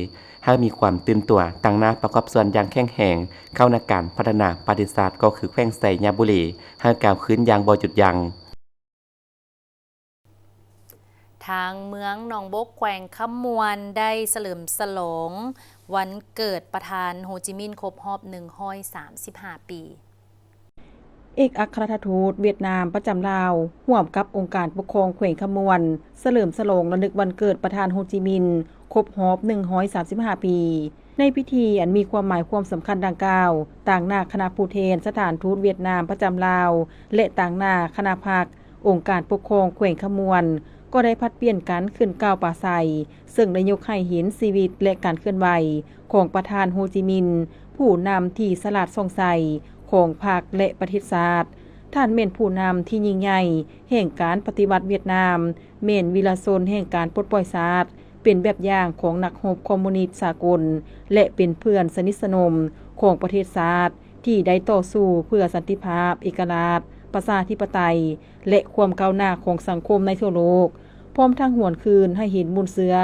ໃຫ້ມີຄວາມຕື່ນຕົວ, ຕັ້ງໜ້າປະກອບສ່ວນຢ່າງແຂງແຮງເຂົ້າໃນການພັດທະນາປະເທດຊາດ ກໍຄືແຂວງໄຊຍະບູລີ ໃຫ້ກ້າວຂຶ້ນຢ່າງບໍ່ຢຸດຢັ້ງ. ທາງເມືອງໜອງບົກ ແຂວງຄຳມ່ວນ ໄດ້ສະເຫຼີມສະຫຼອງວັນເກີດປະທານໂຮຈິມິນ ຄົບຮອບໜຶ່ງຮ້ອຍສາມສິບຫ້າປີ. ເອກອັກຄະລັດຖະທູດຫວຽດນາມປະຈຳລາວ ຮ່ວມກັບອົງການປົກຄອງແຂວງຄຳມ່ວນ ສະເຫຼີມສະຫຼອງລະນຶກວັນເກີດປະທານໂຮຈິມິນ ຄົບຮອບໜຶ່ງຮ້ອຍສາມສິບຫ້າປີ. ໃນພິທີອັນມີຄວາມໝາຍຄວາມສຳຄັນດັ່ງກ່າວ, ຕາງໜ້າຄະນະຜູ້ແທນສະຖານທູດຫວຽດນາມປະຈຳລາວ ແລະ ຕາງໜ້າຄະນະພັກ ອົງການປົກຄອງແຂວງຄຳມ່ວນ ກໍໄດ້ຜັດປ່ຽນກັນຂຶ້ນກ່າວປາໄສ, ເຊິ່ງໄດ້ຍົກໃຫ້ເຫັນຊີວິດ ແລະ ການເຄື່ອນໄຫວຂອງປະທານໂຮຈິມິນ, ຜູ້ນຳທີ່ສະຫຼາດສ່ອງໃສຂອງພັກ ແລະ ປະເທດຊາດ. ທ່ານແມ່ນຜູ້ນຳທີ່ຍິ່ງໃຫຍ່ແຫ່ງການປະຕິວັດຫວຽດນາມ, ແມ່ນວິລະຊົນແຫ່ງການປົດປ່ອຍຊາດ, ເປັນແບບຢ່າງຂອງນັກຮົບຄອມມູນິດສາກົນ ແລະ ເປັນເພື່ອນສະໜິດສະໜົມຂອງປະເທດຊາດ ທີ່ໄດ້ຕໍ່ສູ້ເພື່ອສັນຕິພາບ, ເອກະລາດ, ປະຊາທິປະໄຕ ແລະ ຄວາມກ້າວໜ້າຂອງສັງຄົມໃນທົ່ວໂລກ, ພ້ອມທັງຫວນຄືນໃຫ້ເຫັນມູນເຊື້ອ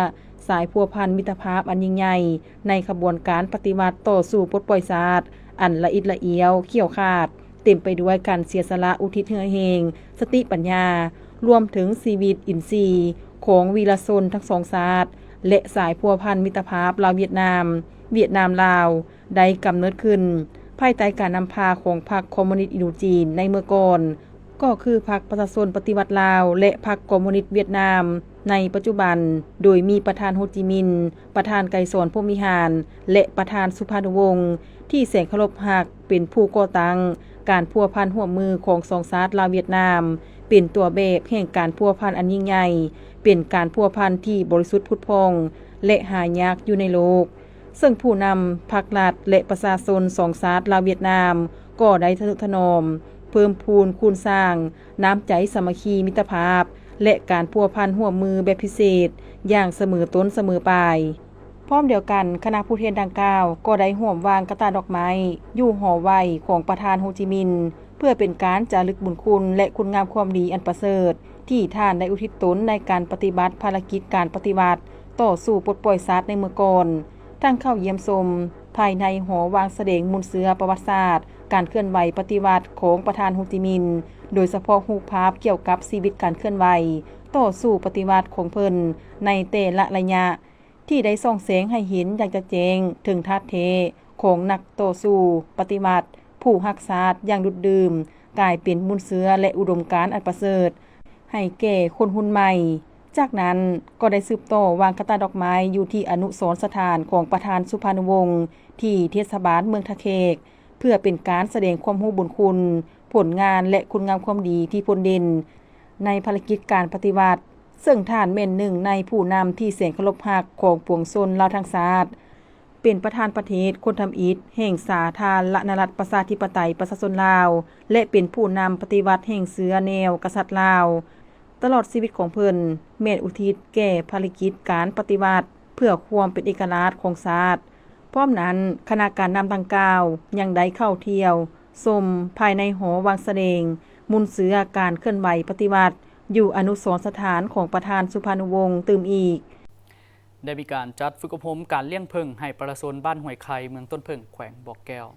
ສາຍພົວພັນມິດຕະພາບອັນຍິ່ງໃຫຍ່ໃນຂະບວນການປະຕິວັດຕໍ່ສູ້ປົດປ່ອຍຊາດ ອັນລະອິດລະອຽວ, ຂຽວຂາດ, ເຕັມໄປດ້ວຍການເສຍສະຫຼະ, ອຸທິດເຫື່ອແຮງ, ສະຕິປັນຍາ, ລວມເຖິງຊີວິດອິນຊີຂອງວີລະຊົນທັງສອງຊາດ ແລະ ສາຍພົວພັນມິດຕະພາບລາວ-ຫວຽດນາມ, ຫວຽດນາມ-ລາວ ໄດ້ກຳເນີດຂຶ້ນພາຍໃຕ້ການນຳພາຂອງພັກຄອມມູນິດອິນໂດຈີນໃນເມື່ອກ່ອນ, ກໍຄືພັກປະຊາຊົນປະຕິວັດລາວ ແລະ ພັກຄອມມູນິດຫວຽດນາມໃນປັດຈຸບັນ, ໂດຍມີປະທານໂຮຈິມິນ, ປະທານໄກສອນ ພົມວິຫານ ແລະ ປະທານສຸພານຸວົງ ທີ່ແສນເຄົາລົບຮັກ ເປັນຜູ້ກໍ່ຕັ້ງ. ການພົວພັນຮ່ວມມືຂອງສອງຊາດລາວ-ຫວຽດນາມ ເປັນຕົວແບບແຫ່ງການພົວພັນອັນຍິ່ງໃຫຍ່, ເປັນການພົວພັນທີ່ບໍລິສຸດຜຸດຜ່ອງ ແລະ ຫາຍາກຢູ່ໃນໂລກ. ເຊິ່ງຜູ້ນຳພັກລັດ ແລະ ປະຊາຊົນສອງຊາດລາວ-ຫວຽດນາມ ກໍໄດ້ທະນຸຖະໜອມ, ເພີ່ມພູນຄູນສ້າງນ້ຳໃຈສາມັກຄີມິດຕະພາບ ແລະ ການພົວພັນຮ່ວມມືແບບພິເສດຢ່າງສະເໝີຕົ້ນສະເໝີປາຍ. ພ້ອມດຽວກັນ, ຄະນະຜູ້ແທນດັ່ງກ່າວກໍໄດ້ຮ່ວມວາງກະຕ່າດອກໄມ້ຢູ່ຫໍໄຫວ້ຂອງປະທານໂຮຈິມິນ ເພື່ອເປັນການຈາລຶກບຸນຄຸນ ແລະ ຄຸນງາມຄວາມດີອັນປະເສີດ ທີ່ທ່ານໄດ້ອຸທິດຕົນໃນການປະຕິບັດພາລະກິດການປະຕິວັດຕໍ່ສູ້ປົດປ່ອຍຊາດໃນເມື່ອກ່ອນ, ທັງເຂົ້າຢ້ຽມຊົມພາຍໃນຫໍວາງສະແດງມູນເຊື້ອປະຫວັດສາດການເຄື່ອນໄຫວປະຕິວັດຂອງປະທານໂຮຈິມິນ, ໂດຍສະເພາະຮູບພາບກ່ຽວກັບຊີວິດການເຄື່ອນໄຫວຕໍ່ສູ້ປະຕິວັດຂອງເພິ່ນໃນແຕ່ລະໄລຍະ ທີ່ໄດ້ສ່ອງແສງໃຫ້ເຫັນຢ່າງຈະແຈ້ງເຖິງທາດແທ້ຂອງນັກຕໍ່ສູ້ປະຕິວັດ ຜູ້ຮັກຊາດຢ່າງດຸດດື່ມ, ກາຍເປັນມູນເຊື້ອ ແລະ ອຸດົມການອັນປະເສີດໃຫ້ແກ່ຄົນຮຸ່ນໃໝ່. ຈາກນັ້ນກໍໄດ້ສືບຕໍ່ວາງກະຕ່າດອກໄມ້ຢູ່ທີ່ອະນຸສອນສະຖານຂອງປະທານສຸພານຸວົງ ທີ່ເທດສະບານເມືອງທ່າແຂກ ເພື່ອເປັນການສະແດງຄວາມຮູ້ບຸນຄຸນ, ຜົນງານ ແລະ ຄຸນງາມຄວາມດີທີ່ພົ້ນເດັ່ນໃນພາລະກິດການປະຕິວັດ. ເຊິ່ງທ່ານແມ່ນໜຶ່ງໃນຜູ້ນຳທີ່ແສນເຄົາລົບຮັກຂອງປວງຊົນລາວທັງຊາດ, ເປັນປະທານປະເທດຄົນທຳອິດແຫ່ງສາທາລະນະລັດ ປະຊາທິປະໄຕ ປະຊາຊົນລາວ ແລະ ເປັນຜູ້ນຳປະຕິວັດແຫ່ງເຊື້ອແນວກະສັດລາວ. ຕະຫຼອດຊີວິດຂອງເພິ່ນແມ່ນອຸທິດແກ່ພາລະກິດການປະຕິວັດເພື່ອຄວາມເປັນເອກະລາດຂອງຊາດ. ພ້ອມນັ້ນ, ຄະນະການນຳດັ່ງກ່າວຍັງໄດ້ເຂົ້າທ່ຽວຊົມພາຍໃນຫໍວາງສະແດງມູນເຊື້ອການເຄື່ອນໄຫວປະຕິວັດ ຢູ່ອະນຸສອນສະຖານຂອງປະທານສຸພານຸວົງຕື່ມອີກ. ໄດ້ມີການຈັດຝຶກອົບຮົມການລ້ຽງເຜິ້ງໃຫ້ປະຊາຊົນບ້ານຫ້ວຍໄຂ່ ເມືອງຕົ້ນເຜິ້ງ ແຂວງບໍ່ແກ້ວ.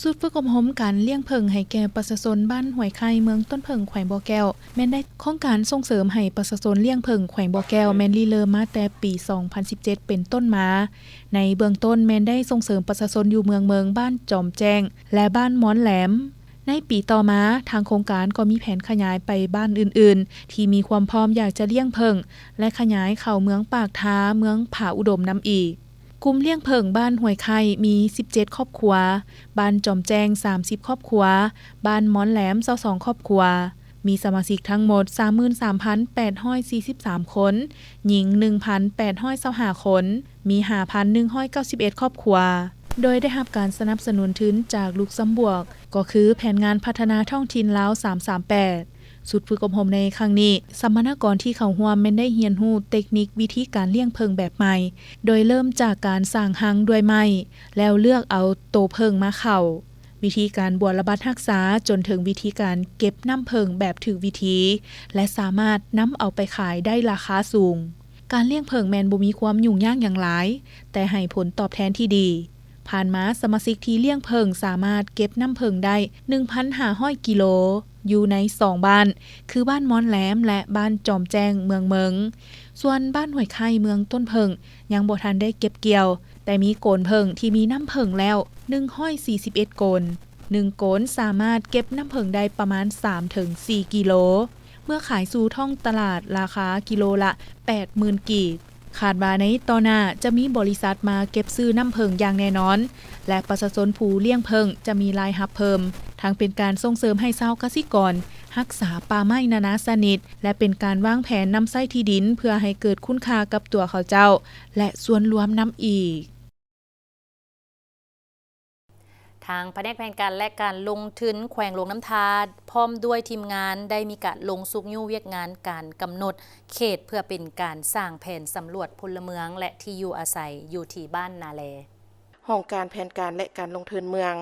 ຊຸດຝຶກອົບຮົມການລ້ຽງເຜິ້ງໃຫ້ແກ່ປະຊາຊົນບ້ານຫ້ວຍໄຂ່ ເມືອງຕົ້ນເຜິ້ງ ແຂວງບໍ່ແກ້ວ ແມ່ນໄດ້ ໂຄງການສົ່ງເສີມໃຫ້ປະຊາຊົນລ້ຽງເຜິ້ງແຂວງບໍ່ແກ້ວ ແມ່ນລິເລີ່ມມາແຕ່ປີສອງພັນສິບເຈັດເປັນຕົ້ນມາ. ໃນເບື້ອງຕົ້ນແມ່ນໄດ້ສົ່ງເສີມປະຊາຊົນຢູ່ເມືອງເມິງ, ບ້ານຈອມແຈ້ງ ແລະ ບ້ານມອນແຫຼມ. ໃນປີຕໍ່ມາ, ທາງໂຄງການກໍມີແຜນຂະຫຍາຍໄປບ້ານອື່ນໆ ທີ່ມີຄວາມພ້ອມຢາກຈະລ້ຽງເຜິ້ງ ແລະ ຂະຫຍາຍເຂົ້າເມືອງປາກທາ, ເມືອງຜາອຸດົມນຳອີກ. ກຸ່ມລ້ຽງເຜິ້ງບ້ານຫ້ວຍໄຂ່ມີສິບເຈັດຄອບຄົວ, ບ້ານຈອມແຈ້ງສາມສິບຄອບຄົວ, ບ້ານມອນແຫຼມຊາວສອງຄອບຄົວ, ມີສະມາຊິກທັງໝົດສາມໝື່ນສາມພັນແປດຮ້ອຍສີ່ສິບສາມຄົນ, ຍິງໜຶ່ງພັນແປດຮ້ອຍຊາວຫ້າຄົນ, ມີຫ້າພັນໜຶ່ງຮ້ອຍເກົ້າສິບເອັດຄອບຄົວ, ໂດຍໄດ້ຮັບການສະໜັບສະໜູນທຶນຈາກລຸກຊຳບວກ ກໍຄືແຜນງານພັດທະນາທ້ອງຖິ່ນລາວສາມສາມແປດ. ຊຸດຝຶກອົບຮົມໃນຄັ້ງນີ້, ສຳມະນາກອນທີ່ເຂົ້າຮ່ວມແມ່ນໄດ້ຮຽນຮູ້ເຕັກນິກວິທີການລ້ຽງເຜິ້ງແບບໃໝ່, ໂດຍເລີ່ມຈາກການສ້າງຮັງດ້ວຍໄມ້ ແລ້ວເລືອກເອົາໂຕເຜິ້ງມາເຂົ້າ, ວິທີການບົວລະບັດຮັກສາ, ຈົນເຖິງວິທີການເກັບນ້ຳເຜິ້ງແບບຖືກວິທີ ແລະ ສາມາດນຳເອົາໄປຂາຍໄດ້ລາຄາສູງ. ການລ້ຽງເຜິ້ງແມ່ນບໍ່ມີຄວາມຫຍຸ້ງຍາກຫຍັງຫຼາຍ, ແຕ່ໃຫ້ຜົນຕອບແທນທີ່ດີ. ຜ່ານມາ, ສະມາຊິກທີ່ລ້ຽງເຜິ້ງສາມາດເກັບນ້ຳເຜິ້ງໄດ້ໜຶ່ງພັນຫ້າຮ້ອຍກິໂລ ຢູ່ໃນສອງບ້ານ ຄືບ້ານມອນແຫຼມ ແລະ ບ້ານຈອມແຈ້ງ ເມືອງເມິງ. ສ່ວນບ້ານຫ້ວຍໄຂ່ ເມືອງຕົ້ນເຜິ້ງ ຍັງບໍ່ທັນໄດ້ເກັບກ່ຽວ, ແຕ່ມີໂກນເຜິ້ງທີ່ມີນ້ຳເຜິ້ງແລ້ວໜຶ່ງຮ້ອຍສີ່ສິບເອັດໂກນ. ໜຶ່ງໂກນສາມາດເກັບນ້ຳເຜິ້ງໄດ້ປະມານສາມເຖິງສີ່ກິໂລ. ເມື່ອຂາຍສູ່ທ້ອງຕະຫຼາດລາຄາກິໂລລະແປດໝື່ນກີບ. ຄາດວ່າໃນຕໍ່ໜ້າຈະມີບໍລິສັດມາເກັບຊື້ນ້ຳເຜິ້ງຢ່າງແນ່ນອນ ແລະ ປະຊາຊົນຜູ້ລ້ຽງເຜິ້ງຈະມີລາຍຮັບເພີ່ມ, ທັງເປັນການສົ່ງເສີມໃຫ້ຊາວກະສິກອນຮັກສາປ່າໄມ້ນານາຊະນິດ ແລະ ເປັນການວາງແຜນນຳໃຊ້ທີ່ດິນເພື່ອໃຫ້ເກີດຄຸນຄ່າກັບຕົວເຂົາເຈົ້າ ແລະ ສ່ວນລວມນຳອີກ. ທາງພະແນກແຜນການ ແລະ ການລົງທຶນແຂວງຫຼວງນ້ຳທາ ພ້ອມດ້ວຍທີມງານ ໄດ້ມີການລົງຊຸກຍູ້ວຽກງານການກຳນົດເຂດ ເພື່ອເປັນການສ້າງແຜນສຳຫຼວດພົນລະເມືອງ ແລະ ທີ່ຢູ່ອາໄສ ຢູ່ທີ່ບ້ານນາແລ. ຫ້ອງການແຜນການ ແລະ ການລົງທຶນເມືອງ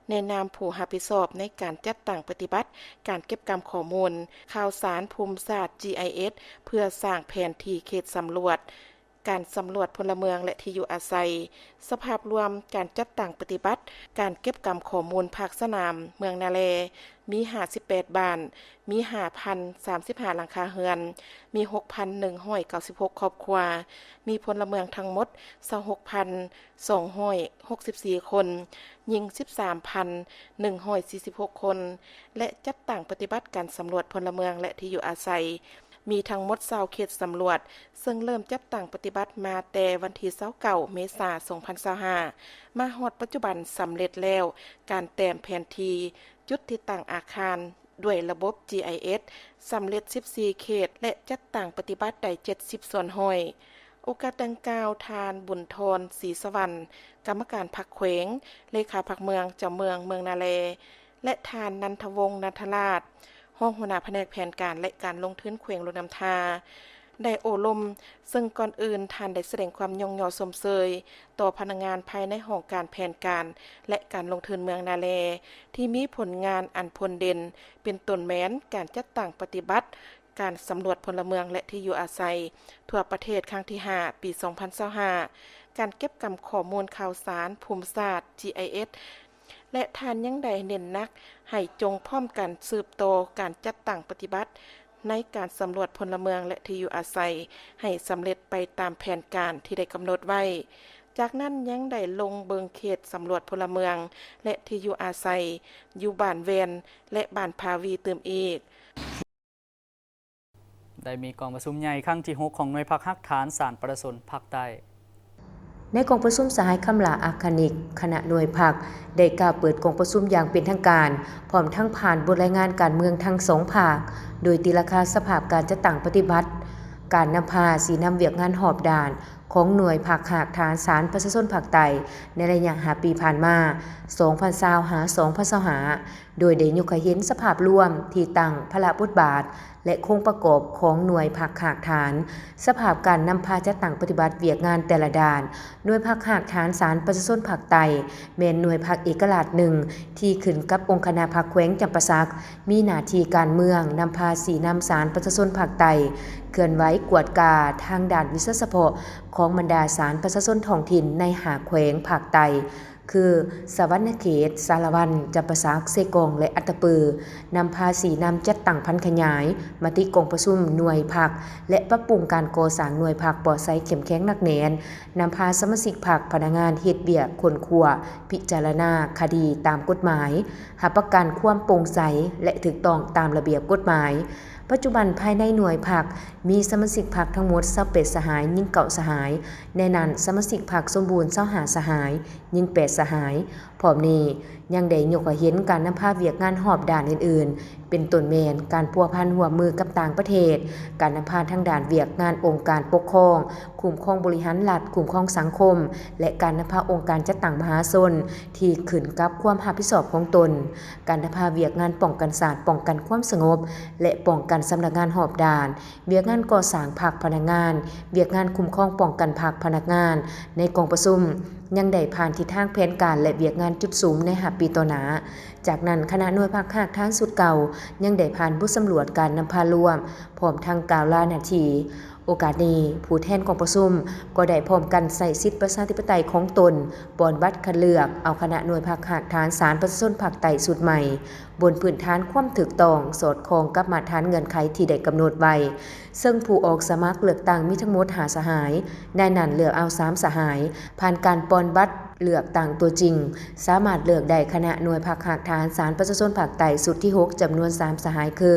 ໃນນາມຜູ້ຮັບຜິດຊອບໃນການຈັດຕັ້ງປະຕິບັດການເກັບກຳຂໍ້ມູນຂ່າວສານພູມສາດ ຈີໄອເອັສ ເພື່ອສ້າງແຜນທີ່ເຂດສຳຫຼວດ ການສຳຫຼວດພົນລະເມືອງ ແລະ ທີ່ຢູ່ອາໄສ. ສະພາບລວມການຈັດຕັ້ງປະຕິບັດການເກັບກຳຂໍ້ມູນພາກສະໜາມເມືອງນາແລ ມີຫ້າສິບແປດບ້ານ, ມີຫ້າພັນສາມສິບຫ້າຫຼັງຄາເຮືອນ, ມີຫົກພັນໜຶ່ງຮ້ອຍເກົ້າສິບຫົກຄອບຄົວ, ມີພົນລະເມືອງທັງໝົດຊາວຫົກພັນສອງຮ້ອຍຫົກສິບສີ່ຄົນ, ຍິງສິບສາມພັນໜຶ່ງຮ້ອຍສີ່ສິບຫົກຄົນ ແລະ ຈັດຕັ້ງປະຕິບັດການສຳຫຼວດພົນລະເມືອງ ແລະ ທີ່ຢູ່ອາໄສ ມີທັງໝົດຊາວເຂດສຳຫຼວດ, ເຊິ່ງເລີ່ມຈັດຕັ້ງປະຕິບັດມາແຕ່ວັນທີຊາວເກົ້າ ເມສາ ສອງພັນຊາວຫ້າ ມາຮອດປັດຈຸບັນສຳເລັດແລ້ວການແຕ້ມແຜນທີ່ຈຸດຕິດຕັ້ງອາຄານດ້ວຍລະບົບ ຈີໄອເອັສ ສຳເລັດສິບສີ່ເຂດ ແລະ ຈັດຕັ້ງປະຕິບັດໄດ້ເຈັດສິບສ່ວນຮ້ອຍ. ໂອກາດດັ່ງກ່າວ, ທ່ານ ບຸນທອນ ສີສະຫວັນ ກຳມະການພັກແຂວງ, ເລຂາພັກເມືອງ, ເຈົ້າເມືອງເມືອງນາແລ ແລະ ທ່ານ ນັນທະວົງ ນັນທະລາດ ຮອງຫົວໜ້າພະແນກແຜນການ ແລະ ການລົງທຶນແຂວງຫຼວງນ້ຳທາ ໄດ້ໂອ້ລົມ, ເຊິ່ງກ່ອນອື່ນທ່ານໄດ້ສະແດງຄວາມຍ້ອງຍໍຊົມເຊີຍຕໍ່ພະນັກງານພາຍໃນຫ້ອງການແຜນການ ແລະ ການລົງທຶນເມືອງນາແລ ທີ່ມີຜົນງານອັນພົ້ນເດັ່ນ ເປັນຕົ້ນແມ່ນການຈັດຕັ້ງປະຕິບັດ ການສຳຫຼວດພົນລະເມືອງ ແລະ ທີ່ຢູ່ອາໄສທົ່ວປະເທດຄັ້ງທີຫ້າ ປີສອງພັນຊາວຫ້າ, ການເກັບກຳຂໍ້ມູນຂ່າວສານພູມສາດ ຈີໄອເອັສ ແລະ ທ່ານຍັງໄດ້ເນັ້ນໜັກໃຫ້ຈົ່ງພ້ອມກັນສືບຕໍ່ການຈັດຕັ້ງປະຕິບັດໃນການສຳຫຼວດພົນລະເມືອງ ແລະ ທີ່ຢູ່ອາໄສໃຫ້ສຳເລັດໄປຕາມແຜນການທີ່ໄດ້ກຳນົດໄວ້. ຈາກນັ້ນຍັງໄດ້ລົງເບິ່ງເຂດສຳຫຼວດພົນລະເມືອງ ແລະ ທີ່ຢູ່ອາໄສຢູ່ບ້ານແວ່ນ ແລະ ບ້ານຜາວີຕື່ມອີກ. ໄດ້ມີກອງປະຊຸມໃຫຍ່ຄັ້ງທີຫົກຂອງໜ່ວຍພັກຮາກຖານສານປະຊາຊົນພາກໃຕ້. ໃນກອງປະຊຸມ ສະຫາຍ ຄຳຫຼ້າ ອາຄະນິກ ຄະນະໜ່ວຍພັກ ໄດ້ກ່າວເປີດກອງປະຊຸມຢ່າງເປັນທາງການ, ພ້ອມທັງຜ່ານບົດລາຍງານການເມືອງທັງສອງພາກ, ໂດຍຕີລາຄາສະພາບການຈັດຕັ້ງປະຕິບັດ, ການນຳພາຊີ້ນຳວຽກງານຮອບດ້ານຂອງໜ່ວຍພັກຮາກຖານສານປະຊາຊົນພາກໃຕ້ ໃນໄລຍະຫ້າປີຜ່ານມາ ສອງພັນຊາວ ຫາ ສອງພັນຊາວຫ້າ ໂດຍໄດ້ຍົກໃຫ້ເຫັນສະພາບລວມທີ່ຕັ້ງ, ພາລະບົດບາດ ແລະ ໂຄງປະກອບຂອງໜ່ວຍພັກຮາກຖານ, ສະພາບການນຳພາຈັດຕັ້ງປະຕິບັດວຽກງານແຕ່ລະດ້ານ. ໜ່ວຍພັກຮາກຖານສານປະຊາຊົນພາກໃຕ້ ແມ່ນໜ່ວຍພັກເອກະລາດໜຶ່ງ ທີ່ຂຶ້ນກັບອົງຄະນະພັກແຂວງຈຳປາສັກ, ມີໜ້າທີ່ການເມືອງ, ນຳພາຊີ້ນຳສານປະຊາຊົນພາກໃຕ້, ເຄື່ອນໄຫວກວດກາທາງດ້ານວິຊາສະເພາະຂອງບັນດາສານປະຊາຊົນທ້ອງຖິ່ນໃນຫ້າແຂວງພາກໃຕ້ ຄື ສະຫວັນນະເຂດ, ສາລະວັນ, ຈຳປາສັກ, ເຊກອງ ແລະ ອັດຕະປື, ນຳພາຊີ້ນຳຈັດຕັ້ງຜັນຂະຫຍາຍມະຕິກອງປະຊຸມໜ່ວຍພັກ ແລະ ປັບປຸງການກໍ່ສ້າງໜ່ວຍພັກປອດໃສເຂັ້ມແຂງໜັກແໜ້ນ, ນຳພາສະມາຊິກພັກ, ພະນັກງານເຮັດວຽກຄົ້ນຄວ້າ, ພິຈາລະນາຄະດີຕາມກົດໝາຍ, ຮັບປະກັນຄວາມໂປ່ງໃສ ແລະ ຖືກຕ້ອງຕາມລະບຽບກົດໝາຍ. ປັດຈຸບັນພາຍໃນໜ່ວຍພັກມີສະມາຊິກພັກທັງໝົດຊາວແປດສະຫາຍ, ຍິງເກົ້າສະຫາຍ, ໃນນັ້ນສະມາຊິກພັກສົມບູນຊາວຫ້າສະຫາຍ, ຍິງແປດສະຫາຍ. ພ້ອມນີ້ຍັງໄດ້ຍົກໃຫ້ເຫັນການນຳພາວຽກງານຮອບດ້ານອື່ນໆ ເປັນຕົ້ນແມ່ນການພົວພັນຮ່ວມມືກັບຕ່າງປະເທດ, ການນຳພາທາງດ້ານວຽກງານອົງການປົກຄອງ, ຄຸ້ມຄອງບໍລິຫານລັດ, ຄຸ້ມຄອງສັງຄົມ ແລະ ການນຳພາອົງການຈັດຕັ້ງມະຫາຊົນທີ່ຂຶ້ນກັບຄວາມຮັບຜິດຊອບຂອງຕົນ, ການນຳພາວຽກງານປ້ອງກັນຊາດ, ປ້ອງກັນຄວາມສະຫງົບ ແລະ ປ້ອງກັນສຳນັກງານຮອບດ້ານ, ວຽກງານກໍ່ສ້າງພັກພະນັກງານ, ວຽກງານຄຸ້ມຄອງປ້ອງກັນພັກພະນັກງານ. ໃນກອງປະຊຸມຍັງໄດ້ຜ່ານທິດທາງແຜນການ ແລະ ວຽກງານຈຸດສຸມໃນຫ້າປີຕໍ່ໜ້າ. ຈາກນັ້ນ, ຄະນະໜ່ວຍພັກຮາກຖານຊຸດເກົ່າຍັງໄດ້ຜ່ານບົດສຳຫຼວດການນຳພາລວມ ພ້ອມທັງກ່າວລາໜ້າທີ່. ໂອກາດນີ້, ຜູ້ແທນກອງປະຊຸມກໍໄດ້ພ້ອມກັນໃຊ້ສິດປະຊາທິປະໄຕຂອງຕົນ ປ່ອນບັດຄັດເລືອກເອົາຄະນະໜ່ວຍພັກຮາກຖານສານປະຊາຊົນພາກໃຕ້ຊຸດໃໝ່ ບົນພື້ນຖານຄວາມຖືກຕ້ອງ, ສອດຄ່ອງກັບມາດຖານເງື່ອນໄຂທີ່ໄດ້ກຳນົດໄວ້. ເຊິ່ງຜູ້ອອກສະໝັກເລືອກຕັ້ງມີທັງໝົດຫ້າສະຫາຍ, ໃນນັ້ນເລືອກເອົາສາມສະຫາຍ ຜ່ານການປ່ອນບັດເລືອກຕັ້ງຕົວຈິງ, ສາມາດເລືອກໄດ້ຄະນະໜ່ວຍພັກຮາກຖານສານປະຊາຊົນພາກໃຕ້ຊຸດທີຫົກ ຈຳນວນສາມສະຫາຍຄື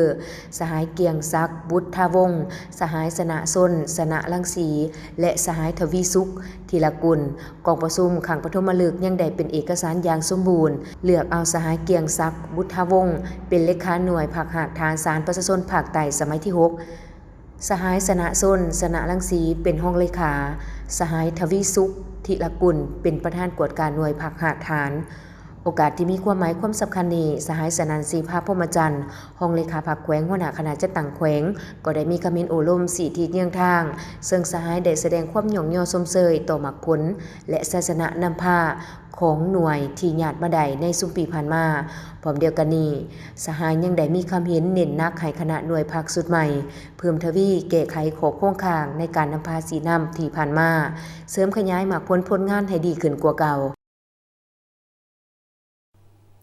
ສະຫາຍ ກຽງສັກ ບຸດທະວົງ, ສະຫາຍ ຊະນະຊົນ ຊະນະລັງສີ ແລະ ສະຫາຍ ທະວີສຸກ ທີລະກຸນ. ກອງປະຊຸມຄັ້ງປະຖົມມະລຶກຍັງໄດ້ເປັນເອກະສານຢ່າງສົມບູນ, ເລືອກເອົາສະຫາຍ ກຽງສັກ ບຸດທະວົງ ເປັນເລຂາໜ່ວຍພັກຮາກຖານສານປະຊາຊົນພາກໃຕ້ສະໄໝທີຫົກ, ສະຫາຍ ຊະນະຊົນ ຊະນະລັງສີ ເປັນຮອງເລຂາ, ສະຫາຍ ທະວີສຸກ ທິລະກຸນ ເປັນປະທານກວດກາໜ່ວຍພັກຮາກຖານ. ໂອກາດທີ່ມີຄວາມໝາຍຄວາມສຳຄັນນີ້, ສະຫາຍ ສະໜັນ ສີພາ ພົມມະຈັນ ຮອງເລຂາພັກແຂວງ, ຫົວໜ້າຄະນະຈັດຕັ້ງແຂວງ ກໍໄດ້ມີຄຳເຫັນໂອ້ລົມ, ຊີ້ທິດເຍືອງທາງ, ເຊິ່ງສະຫາຍໄດ້ສະແດງຄວາມຍ້ອງຍໍຊົມເຊີຍຕໍ່ໝາກຜົນ ແລະ ໄຊຊະນະນຳພາຂອງໜ່ວຍທີ່ຍາດມາໄດ້ໃນຊຸມປີຜ່ານມາ. ພ້ອມດຽວກັນນີ້, ສະຫາຍຍັງໄດ້ມີຄຳເຫັນເນັ້ນໜັກໃຫ້ຄະນະໜ່ວຍພັກຊຸດໃໝ່ ເພີ່ມທະວີແກ້ໄຂຂໍ້ຄົງຄ້າງໃນການນຳພາຊີ້ນຳທີ່ຜ່ານມາ, ເສີມຂະຫຍາຍໝາກຜົນຜົນງານໃຫ້ດີຂຶ້ນກວ່າເກົ່າ.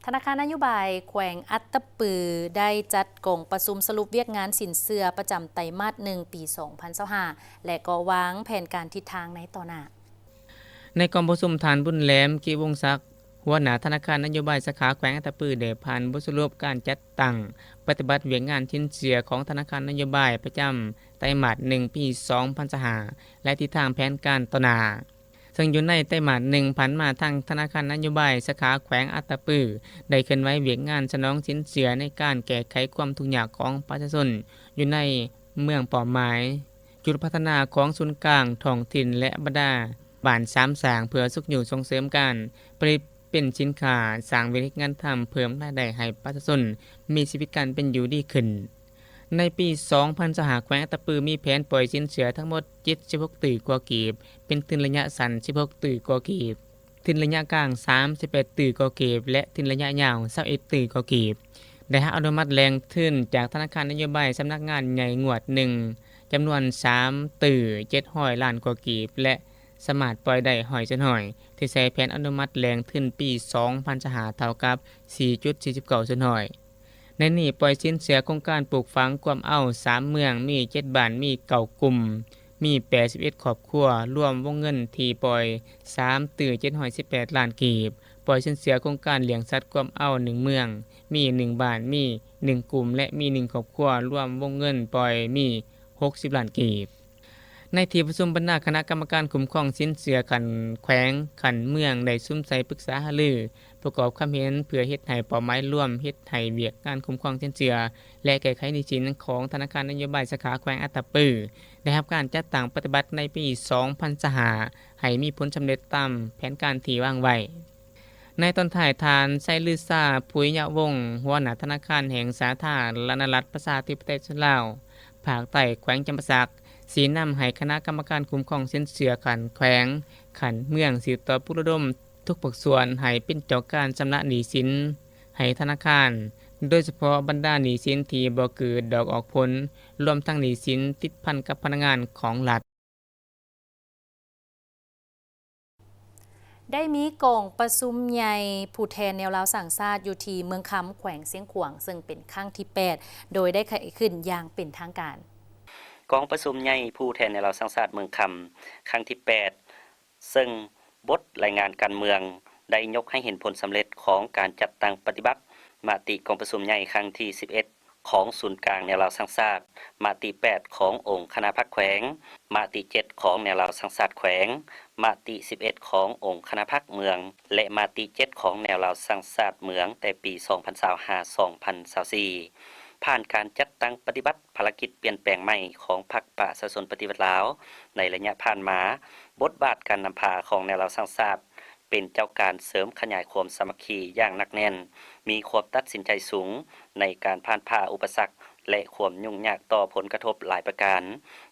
ທະນາຄານນະໂຍບາຍແຂວງອັດຕະປື ໄດ້ຈັດກອງປະຊຸມສະຫຼຸບວຽກງານສິນເຊື່ອປະຈຳໄຕມາດໜຶ່ງ ປີສອງພັນຊາວຫ້າ ແລະ ກໍວາງແຜນການທິດທາງໃນຕໍ່ໜ້າ. ໃນກອງປະຊຸມ, ທ່ານ ບຸນແຫຼມ ກິວົງສັກ ຫົວໜ້າທະນາຄານນະໂຍບາຍສາຂາແຂວງອັດຕະປື ໄດ້ຜ່ານບົດສະຫຼຸບການຈັດຕັ້ງປະຕິບັດວຽກງານສິນເຊື່ອຂອງທະນາຄານນະໂຍບາຍປະຈຳໄຕມາດໜຶ່ງ ປີສອງພັນຊາວຫ້າ ແລະ ທິດທາງແຜນການຕໍ່ໜ້າ. ເຊິ່ງຢູ່ໃນໄຕມາດໜຶ່ງຜ່ານມາ, ທາງທະນາຄານນະໂຍບາຍສາຂາແຂວງອັດຕະປື ໄດ້ເຄື່ອນໄຫວວຽກງານສະໜອງສິນເຊື່ອໃນການແກ້ໄຂຄວາມທຸກຍາກຂອງປະຊາຊົນຢູ່ໃນເມືອງເປົ້າໝາຍ, ຈຸດພັດທະນາຂອງສູນກາງທ້ອງຖິ່ນ ແລະ ບັນດາບ້ານສາມສ້າງ ເພື່ອຊຸກຍູ້ສົ່ງເສີມການຜະລິດ ເປັນສິນຄ້າ, ສ້າງວຽກເຮັດງານທຳ, ເພີ່ມລາຍໄດ້ໃຫ້ປະຊາຊົນ, ມີຊີວິດການເປັນຢູ່ດີຂຶ້ນ. ໃນປີສອງພັນຊາວຫ້າ ແຂວງອັດຕະປືມີແຜນປ່ອຍສິນເຊື່ອທັງໝົດເຈັດສິບຫົກຕື້ກວ່າກີບ, ເປັນທຶນໄລຍະສັ້ນສິບຫົກຕື້ກວ່າກີບ, ທຶນໄລຍະກາງສາມສິບແປດຕື້ກວ່າກີບ ແລະ ທຶນໄລຍະຍາວຊາວເອັດຕື້ກວ່າກີບ. ໄດ້ຮັບອະນຸມັດແຫຼ່ງທຶນຈາກທະນາຄານນະໂຍບາຍສຳນັກງານໃຫຍ່ງວດໜຶ່ງ ຈຳນວນສາມຕື້ເຈັດຮ້ອຍລ້ານກວ່າກີບ ແລະ ສາມາດປ່ອຍໄດ້ຮ້ອຍສ່ວນຮ້ອຍ ທີ່ໃສ່ແຜນອະນຸມັດແຫຼ່ງທຶນປີສອງພັນຊາວຫ້າ ເທົ່າກັບສີ່ຈຸດສີ່ສິບເກົ້າສ່ວນຮ້ອຍ. ໃນນີ້ປ່ອຍສິນເຊື່ອໂຄງການປູກຝັງກວມເອົາສາມເມືອງ, ມີເຈັດບ້ານ, ມີເກົ້າກຸ່ມ, ມີແປດສິບເອັດຄອບຄົວ, ລວມວົງເງິນທີ່ປ່ອຍສາມຕື້ເຈັດຮ້ອຍສິບແປດລ້ານກີບ. ປ່ອຍສິນເຊື່ອໂຄງການລ້ຽງສັດກວມເອົາໜຶ່ງເມືອງ, ມີໜຶ່ງບ້ານ, ມີໜຶ່ງກຸ່ມ ແລະ ມີໜຶ່ງຄອບຄົວ, ລວມວົງເງິນປ່ອຍມີຫົກສິບລ້ານກີບ. ໃນທີ່ປະຊຸມ, ບັນດາຄະນະກຳມະການຄຸ້ມຄອງສິນເຊື່ອຂັ້ນແຂວງ, ຂັ້ນເມືອງ ໄດ້ສຸມໃສ່ປຶກສາຫາລື ປະກອບຄຳເຫັນ ເພື່ອເຮັດໃຫ້ເປົ້າໝາຍລວມ, ເຮັດໃຫ້ວຽກງານຄຸ້ມຄອງສິນເຊື່ອ ແລະ ແກ້ໄຂໜີ້ສິນຂອງທະນາຄານນະໂຍບາຍສາຂາແຂວງອັດຕະປື ໄດ້ຮັບການຈັດຕັ້ງປະຕິບັດໃນປີສອງພັນຊາວຫ້າ ໃຫ້ມີຜົນສຳເລັດຕາມແຜນການທີ່ວາງໄວ້. ໃນຕອນທ້າຍ, ທ່ານ ໄຊລືຊາ ຜຸຍຍະວົງ ຫົວໜ້າທະນາຄານແຫ່ງສາທາລະນະລັດ ປະຊາທິປະໄຕລາວ ພາກໃຕ້ ແຂວງຈຳປາສັກ ຊີ້ນຳໃຫ້ຄະນະກຳມະການຄຸ້ມຄອງສິນເຊື່ອຂັ້ນແຂວງ, ຂັ້ນເມືອງ ສືບຕໍ່ປຸກລະດົມທຸກພາກສ່ວນໃຫ້ເປັນເຈົ້າການຊຳລະໜີ້ສິນໃຫ້ທະນາຄານ, ໂດຍສະເພາະບັນດາໜີ້ສິນທີ່ບໍ່ເກີດດອກອອກຜົນ, ລວມທັງໜີ້ສິນຕິດພັນກັບພະນັກງານຂອງລັດ. ໄດ້ມີກອງປະຊຸມໃຫຍ່ຜູ້ແທນແນວລາວສ້າງຊາດຢູ່ທີ່ເມືອງຄຳ ແຂວງຊຽງຂວາງ ເຊິ່ງເປັນຄັ້ງທີແປດ ໂດຍໄດ້ໄຂຂຶ້ນຢ່າງເປັນທາງການ. ກອງປະຊຸມໃຫຍ່ຜູ້ແທນແນວລາວສ້າງຊາດເມືອງຄຳ ຄັ້ງທີແປດ ເຊິ່ງບົດລາຍງານການເມືອງໄດ້ຍົກໃຫ້ເຫັນຜົນສຳເລັດຂອງການຈັດຕັ້ງປະຕິບັດມະຕິກອງປະຊຸມໃຫຍ່ຄັ້ງທີສິບເອັດ ຂອງສູນກາງແນວລາວສ້າງຊາດ, ມະຕິແປດຂອງອົງຄະນະພັກແຂວງ, ມະຕິເຈັດຂອງແນວລາວສ້າງຊາດແຂວງ, ມະຕິສິບເອັດຂອງອົງຄະນະພັກເມືອງ ແລະ ມະຕິເຈັດຂອງແນວລາວສ້າງຊາດເມືອງ ແຕ່ປີສອງພັນຊາວຫ້າ ສອງພັນຊາວສີ່ ຜ່ານການຈັດຕັ້ງປະຕິບັດພາລະກິດປ່ຽນແປງໃໝ່ຂອງພັກປະຊາຊົນປະຕິວັດລາວໃນໄລຍະຜ່ານມາ, ບົດບາດການນຳພາຂອງແນວລາວສ້າງຊາດ ເປັນເຈົ້າການເສີມຂະຫຍາຍຄວາມສາມັກຄີຢ່າງໜັກແໜ້ນ, ມີຄວາມຕັດສິນໃຈສູງໃນການຜ່ານຜ່າອຸປະສັກ ແລະ ຄວາມຫຍຸ້ງຍາກຕໍ່ຜົນກະທົບຫຼາຍປະການ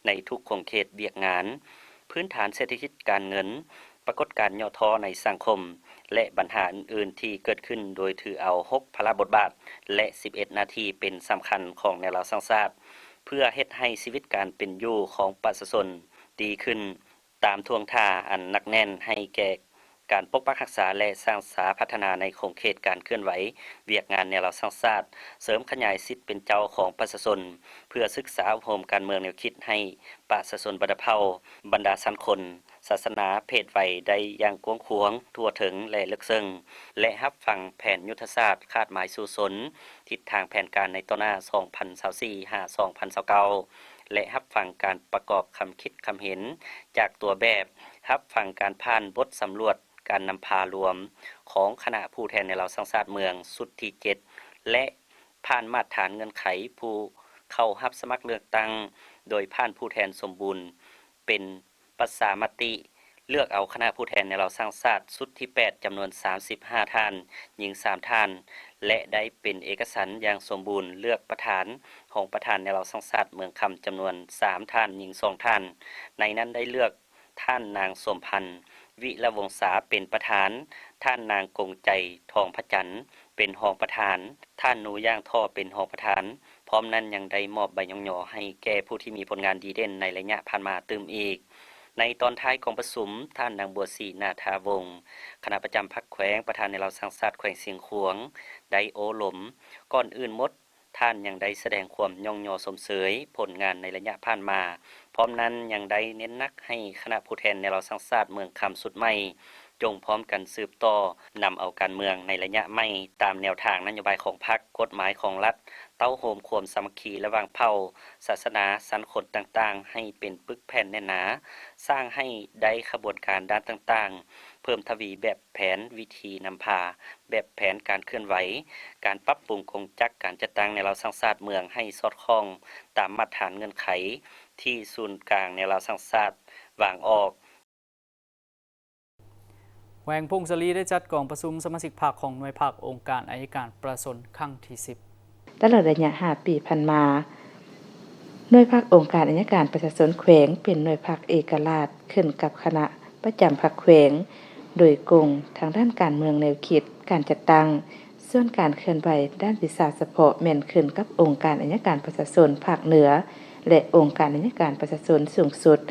ໃນທຸກຂົງເຂດວຽກງານ, ພື້ນຖານເສດຖະກິດການເງິນ, ປາກົດການຫຍໍ້ທໍ້ໃນສັງຄົມ ແລະ ບັນຫາອື່ນໆທີ່ເກີດຂຶ້ນ, ໂດຍຖືເອົາຫົກພາລະບົດບາດ ແລະ ສິບເອັດໜ້າທີ່ເປັນສຳຄັນຂອງແນວລາວສ້າງຊາດ ເພື່ອເຮັດໃຫ້ຊີວິດການເປັນຢູ່ຂອງປະຊາຊົນດີຂຶ້ນ. ຕາມທ່ວງທ່າອັນໜັກແໜ້ນໃຫ້ແກ່ການປົກປັກຮັກສາ ແລະ ສ້າງສາພັດທະນາໃນຂົງເຂດການເຄື່ອນໄຫວວຽກງານແນວລາວສ້າງຊາດ, ເສີມຂະຫຍາຍສິດເປັນເຈົ້າຂອງປະຊາຊົນ, ເພື່ອສຶກສາອົບຮົມການເມືອງແນວຄິດໃຫ້ປະຊາຊົນບັນດາເຜົ່າ, ບັນດາຊັ້ນຄົນ, ສາສະໜາ, ເພດໄວໄດ້ຢ່າງກວ້າງຂວາງ, ທົ່ວເຖິງ ແລະ ເລິກເຊິ່ງ, ແລະ ຮັບຟັງແຜນຍຸດທະສາດ, ຄາດໝາຍສູ້ຊົນ, ທິດທາງແຜນການໃນຕໍ່ໜ້າ ສອງພັນຊາວສີ່ ຫາ ສອງພັນຊາວເກົ້າ ແລະ ຮັບຟັງການປະກອບຄຳຄິດຄຳເຫັນຈາກຕົວແບບ, ຮັບຟັງການຜ່ານບົດສຳຫຼວດການນຳພາລວມຂອງຄະນະຜູ້ແທນແນວລາວສ້າງຊາດເມືອງຊຸດທີເຈັດ ແລະ ຜ່ານມາດຖານເງື່ອນໄຂຜູ້ເຂົ້າຮັບສະໝັກເລືອກຕັ້ງ ໂດຍຜ່ານຜູ້ແທນສົມບູນເປັນ ປະຊາມະຕິເລືອກເອົາຄະນະຜູ້ແທນແນວລາວສ້າງຊາດຊຸດທີແປດ ຈຳນວນສາມສິບຫ້າທ່ານ, ຍິງສາມທ່ານ ແລະ ໄດ້ເປັນເອກະສັນຢ່າງສົມບູນເລືອກປະທານ, ຮອງປະທານແນວລາວສ້າງຊາດເມືອງຄຳ ຈຳນວນສາມທ່ານ, ຍິງສອງທ່ານ. ໃນນັ້ນໄດ້ເລືອກທ່ານນາງສົມພັນ ວິລະວົງສາ ເປັນປະທານ, ທ່ານນາງກົງໃຈ ທອງພະຈັນ ເປັນຮອງປະທານ, ທ່ານ ນູຢ່າງ ທໍ ເປັນຮອງປະທານ. ພ້ອມນັ້ນຍັງໄດ້ມອບໃບຍ້ອງຍໍໃຫ້ແກ່ຜູ້ທີ່ມີຜົນງານດີເດັ່ນໃນໄລຍະຜ່ານມາຕື່ມອີກ. ໃນຕອນທ້າຍກອງປະຊຸມ, ທ່ານນາງ ບົວສີ ນາທາວົງ ຄະນະປະຈຳພັກແຂວງ, ປະທານແນວລາວສ້າງຊາດແຂວງຊຽງຂວາງ ໄດ້ໂອ້ລົມ. ກ່ອນອື່ນໝົດ, ທ່ານຍັງໄດ້ສະແດງຄວາມຍ້ອງຍໍຊົມເຊີຍຜົນງານໃນໄລຍະຜ່ານມາ. ພ້ອມນັ້ນຍັງໄດ້ເນັ້ນໜັກໃຫ້ຄະນະຜູ້ແທນແນວລາວສ້າງຊາດເມືອງຄຳຊຸດໃໝ່ ຈົ່ງພ້ອມກັນສືບຕໍ່ນຳເອົາການເມືອງໃນໄລຍະໃໝ່ ຕາມແນວທາງນະໂຍບາຍຂອງພັກ, ກົດໝາຍຂອງລັດ, ເຕົ້າໂຮມຄວາມສາມັກຄີລະຫວ່າງເຜົ່າ, ສາສະໜາ, ຊັ້ນຄົນຕ່າງໆ ໃຫ້ເປັນປຶກແຜ່ນແໜ້ນໜາ, ສ້າງໃຫ້ໄດ້ຂະບວນການດ້ານຕ່າງໆ, ເພີ່ມທະວີແບບແຜນວິທີນຳພາ, ແບບແຜນການເຄື່ອນໄຫວ, ການປັບປຸງກົງຈັກການຈັດຕັ້ງແນວລາວສ້າງຊາດເມືອງໃຫ້ສອດຄ່ອງຕາມມາດຖານເງື່ອນໄຂທີ່ສູນກາງແນວລາວສ້າງຊາດວາງອອກ. ແຂວງຜົ້ງສາລີໄດ້ຈັດກອງປະຊຸມສະມາຊິກພັກຂອງໜ່ວຍພັກອົງການໄອຍະການປະຊາຊົນຄັ້ງທີສິບ. ຕະຫຼອດໄລຍະຫ້າປີຜ່ານມາ, ໜ່ວຍພັກອົງການໄອຍະການປະຊາຊົນແຂວງເປັນໜ່ວຍພັກເອກະລາດ ຂຶ້ນກັບຄະນະປະຈຳພັກແຂວງ ໂດຍກົງທາງດ້ານການເມືອງແນວຄິດການຈັດຕັ້ງ, ສ່ວນການເຄື່ອນໄຫວດ້ານວິຊາສະເພາະແມ່ນຂຶ້ນກັບອົງການໄອຍະການປະຊາຊົນພາກເໜືອ ແລະ ອົງການໄອຍະການປະຊາຊົນສູງສຸດ.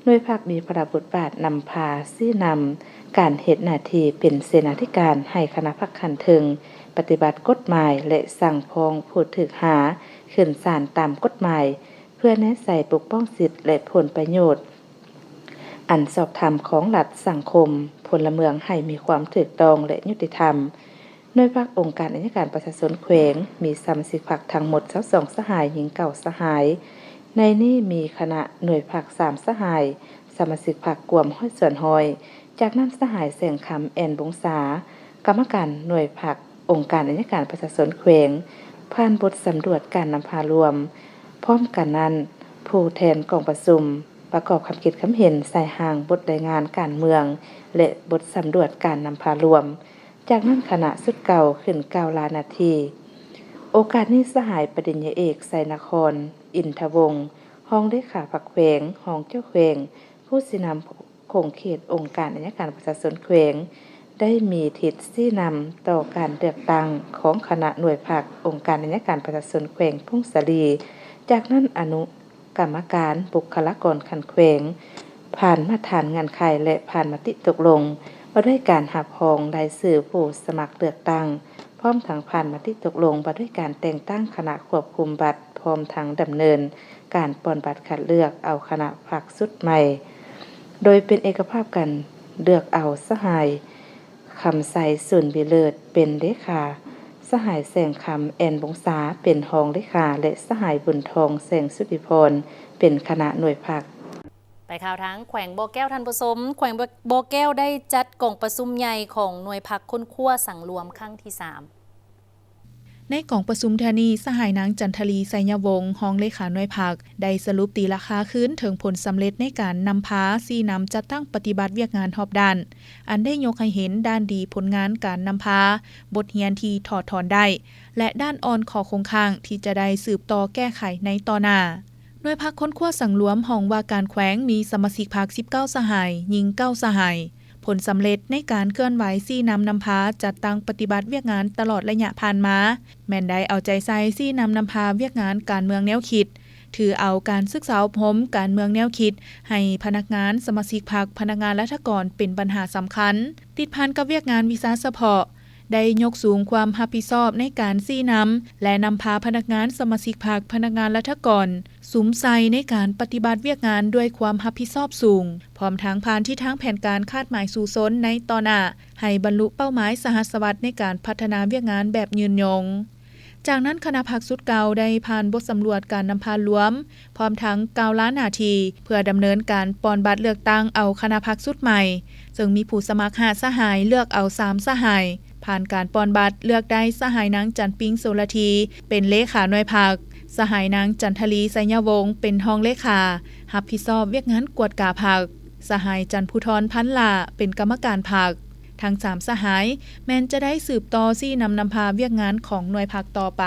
ໜ່ວຍພັກມີພາລະບົດບາດນຳພາຊີ້ນຳການເຮັດໜ້າທີ່ເປັນເສນາທິການໃຫ້ຄະນະພັກຂັ້ນເທິງປະຕິບັດກົດໝາຍ ແລະ ສັ່ງຟ້ອງຜູ້ຖືກຫາຂຶ້ນສານຕາມກົດໝາຍ ເພື່ອແນໃສ່ປົກປ້ອງສິດ ແລະ ຜົນປະໂຫຍດອັນຊອບທຳຂອງລັດ, ສັງຄົມ, ພົນລະເມືອງໃຫ້ມີຄວາມຖືກຕ້ອງ ແລະ ຍຸຕິທຳ. ໜ່ວຍພັກອົງການໄອຍະການປະຊາຊົນແຂວງ ມີສະມາຊິກພັກທັງໝົດຊາວສອງສະຫາຍ, ຍິງເກົ້າສະຫາຍ. ໃນນີ້ມີຄະນະໜ່ວຍພັກສາມສະຫາຍ, ສະມາຊິກພັກກວມຮ້ອຍສ່ວນຮ້ອຍ. ຈາກນັ້ນ ສະຫາຍ ແສງຄຳ ແອນວົງສາ, ກຳມະການໜ່ວຍພັກອົງການໄອຍະການປະຊາຊົນແຂວງ, ຜ່ານບົດສຳຫຼວດການນຳພາລວມ. ພ້ອມກັນນັ້ນ, ຜູ້ແທນກອງປະຊຸມປະກອບຄຳຄິດຄຳເຫັນໃສ່ຮ່າງບົດລາຍງານການເມືອງ ແລະ ບົດສຳຫຼວດການນຳພາລວມ. ຈາກນັ້ນຄະນະຊຸດເກົ່າຂຶ້ນກ່າວລາໜ້າທີ່. ໂອກາດນີ້ ສະຫາຍປະລິນຍາເອກ ໄຊນະຄອນ ອິນທະວົງ, ຮອງເລຂາພັກແຂວງ, ຮອງເຈົ້າແຂວງ, ຜູ້ຊີ້ນຳຂົງເຂດອົງການໄອຍະການປະຊາຊົນແຂວງ ໄດ້ມີທິດຊີ້ນຳຕໍ່ການເລືອກຕັ້ງຂອງຄະນະໜ່ວຍພັກອົງການໄອຍະການປະຊາຊົນແຂວງຜົ້ງສາລີ. ຈາກນັ້ນ ອະນຸ ກຳມະການບຸກຄະລາກອນຂັ້ນແຂວງ ຜ່ານມາດຖານເງື່ອນໄຂ ແລະ ຜ່ານມະຕິຕົກລົງວ່າດ້ວຍການຮັບຮອງລາຍຊື່ຜູ້ສະໝັກເລືອກຕັ້ງ, ພ້ອມທັງຜ່ານມະຕິຕົກລົງວ່າດ້ວຍການແຕ່ງຕັ້ງຄະນະຄວບຄຸມບັດ, ພ້ອມທັງດຳເນີນການປ່ອນບັດຄັດເລືອກເອົາຄະນະພັກຊຸດໃໝ່ ໂດຍເປັນເອກະພາບກັນເລືອກເອົາສະຫາຍ ຄຳໄຊ ສູນວິເລີດ ເປັນເລຂາ, ສະຫາຍ ແສງຄຳ ແອນວົງສາ ເປັນຮອງເລຂາ ແລະ ສະຫາຍ ບຸນທອງ ແສງສຸທິພອນ ເປັນຄະນະໜ່ວຍພັກ. ໄປຂ່າວທາງແຂວງບໍ່ແກ້ວ ທ່ານຜູ້ຊົມ, ແຂວງບໍ່ແກ້ວໄດ້ຈັດກອງປະຊຸມໃຫຍ່ຂອງໜ່ວຍພັກຄົ້ນຄວ້າສັງລວມຄັ້ງທີສາມ. ໃນກອງປະຊຸມເທື່ອນີ້, ສະຫາຍ ນາງ ຈັນທະລີ ໄຊຍະວົງ, ຮອງເລຂາໜ່ວຍພັກ ໄດ້ສະຫຼຸບຕີລາຄາຄືນເຖິງຜົນສຳເລັດໃນການນຳພາຊີ້ນຳຈັດຕັ້ງປະຕິບັດວຽກງານຮອບດ້ານ, ອັນໄດ້ຍົກໃຫ້ເຫັນດ້ານດີຜົນງານການນຳພາ, ບົດຮຽນທີ່ຖອດຖອນໄດ້ ແລະ ດ້ານອ່ອນຂໍ້ຄົງຄ້າງທີ່ຈະໄດ້ສືບຕໍ່ແກ້ໄຂໃນຕໍ່ໜ້າ. ໜ່ວຍພັກຄົ້ນຄວ້າສັງລວມຫ້ອງວ່າການແຂວງ ມີສະມາຊິກພັກສິບເກົ້າສະຫາຍ, ຍິງເກົ້າສະຫາຍ. ຜົນສຳເລັດໃນການເຄື່ອນໄຫວຊີ້ນຳນຳພາຈັດຕັ້ງປະຕິບັດວຽກງານຕະຫຼອດໄລຍະຜ່ານມາ ແມ່ນໄດ້ເອົາໃຈໃສ່ຊີ້ນຳນຳພາວຽກງານການເມືອງແນວຄິດ, ຖືເອົາການສຶກສາອົບຮົມການເມືອງແນວຄິດໃຫ້ພະນັກງານ, ສະມາຊິກພັກ, ພະນັກງານລັດຖະກອນເປັນບັນຫາສຳຄັນ, ຕິດພັນກັບວຽກງານວິຊາສະເພາະ, ໄດ້ຍົກສູງຄວາມຮັບຜິດຊອບໃນການຊີ້ນຳ ແລະ ນຳພາພະນັກງານ, ສະມາຊິກພັກ, ພະນັກງານລັດຖະກອນ ສຸມໃສ່ໃນການປະຕິບັດວຽກງານດ້ວຍຄວາມຮັບຜິດຊອບສູງ, ພ້ອມທັງຜ່ານທິດທາງແຜນການຄາດໝາຍສູ້ຊົນໃນຕໍ່ໜ້າ ໃຫ້ບັນລຸເປົ້າໝາຍສະຫັດສະຫວັດໃນການພັດທະນາວຽກງານແບບຍືນຍົງ. ຈາກນັ້ນຄະນະພັກຊຸດເກົ່າໄດ້ຜ່ານບົດສຳຫຼວດການນຳພາລວມ, ພ້ອມທັງກ່າວລາໜ້າທີ່ ເພື່ອດຳເນີນການປ່ອນບັດເລືອກຕັ້ງເອົາຄະນະພັກຊຸດໃໝ່, ເຊິ່ງມີຜູ້ສະໝັກຫ້າສະຫາຍ, ເລືອກເອົາສາມສະຫາຍ. ຜ່ານການປ່ອນບັດເລືອກໄດ້ສະຫາຍນາງ ຈັນປິງ ໂສລະທີ ເປັນເລຂາໜ່ວຍພັກ, ສະຫາຍນາງ ຈັນທະລີ ໄຊຍະວົງ ເປັນຮອງເລຂາ ຮັບຜິດຊອບວຽກງານກວດກາພັກ, ສະຫາຍ ຈັນພູທອນ ພັນຫຼ້າ ເປັນກຳມະການພັກ. ທັງສາມສະຫາຍແມ່ນຈະໄດ້ສືບຕໍ່ຊີ້ນຳນຳພາວຽກງານຂອງໜ່ວຍພັກຕໍ່ໄປ.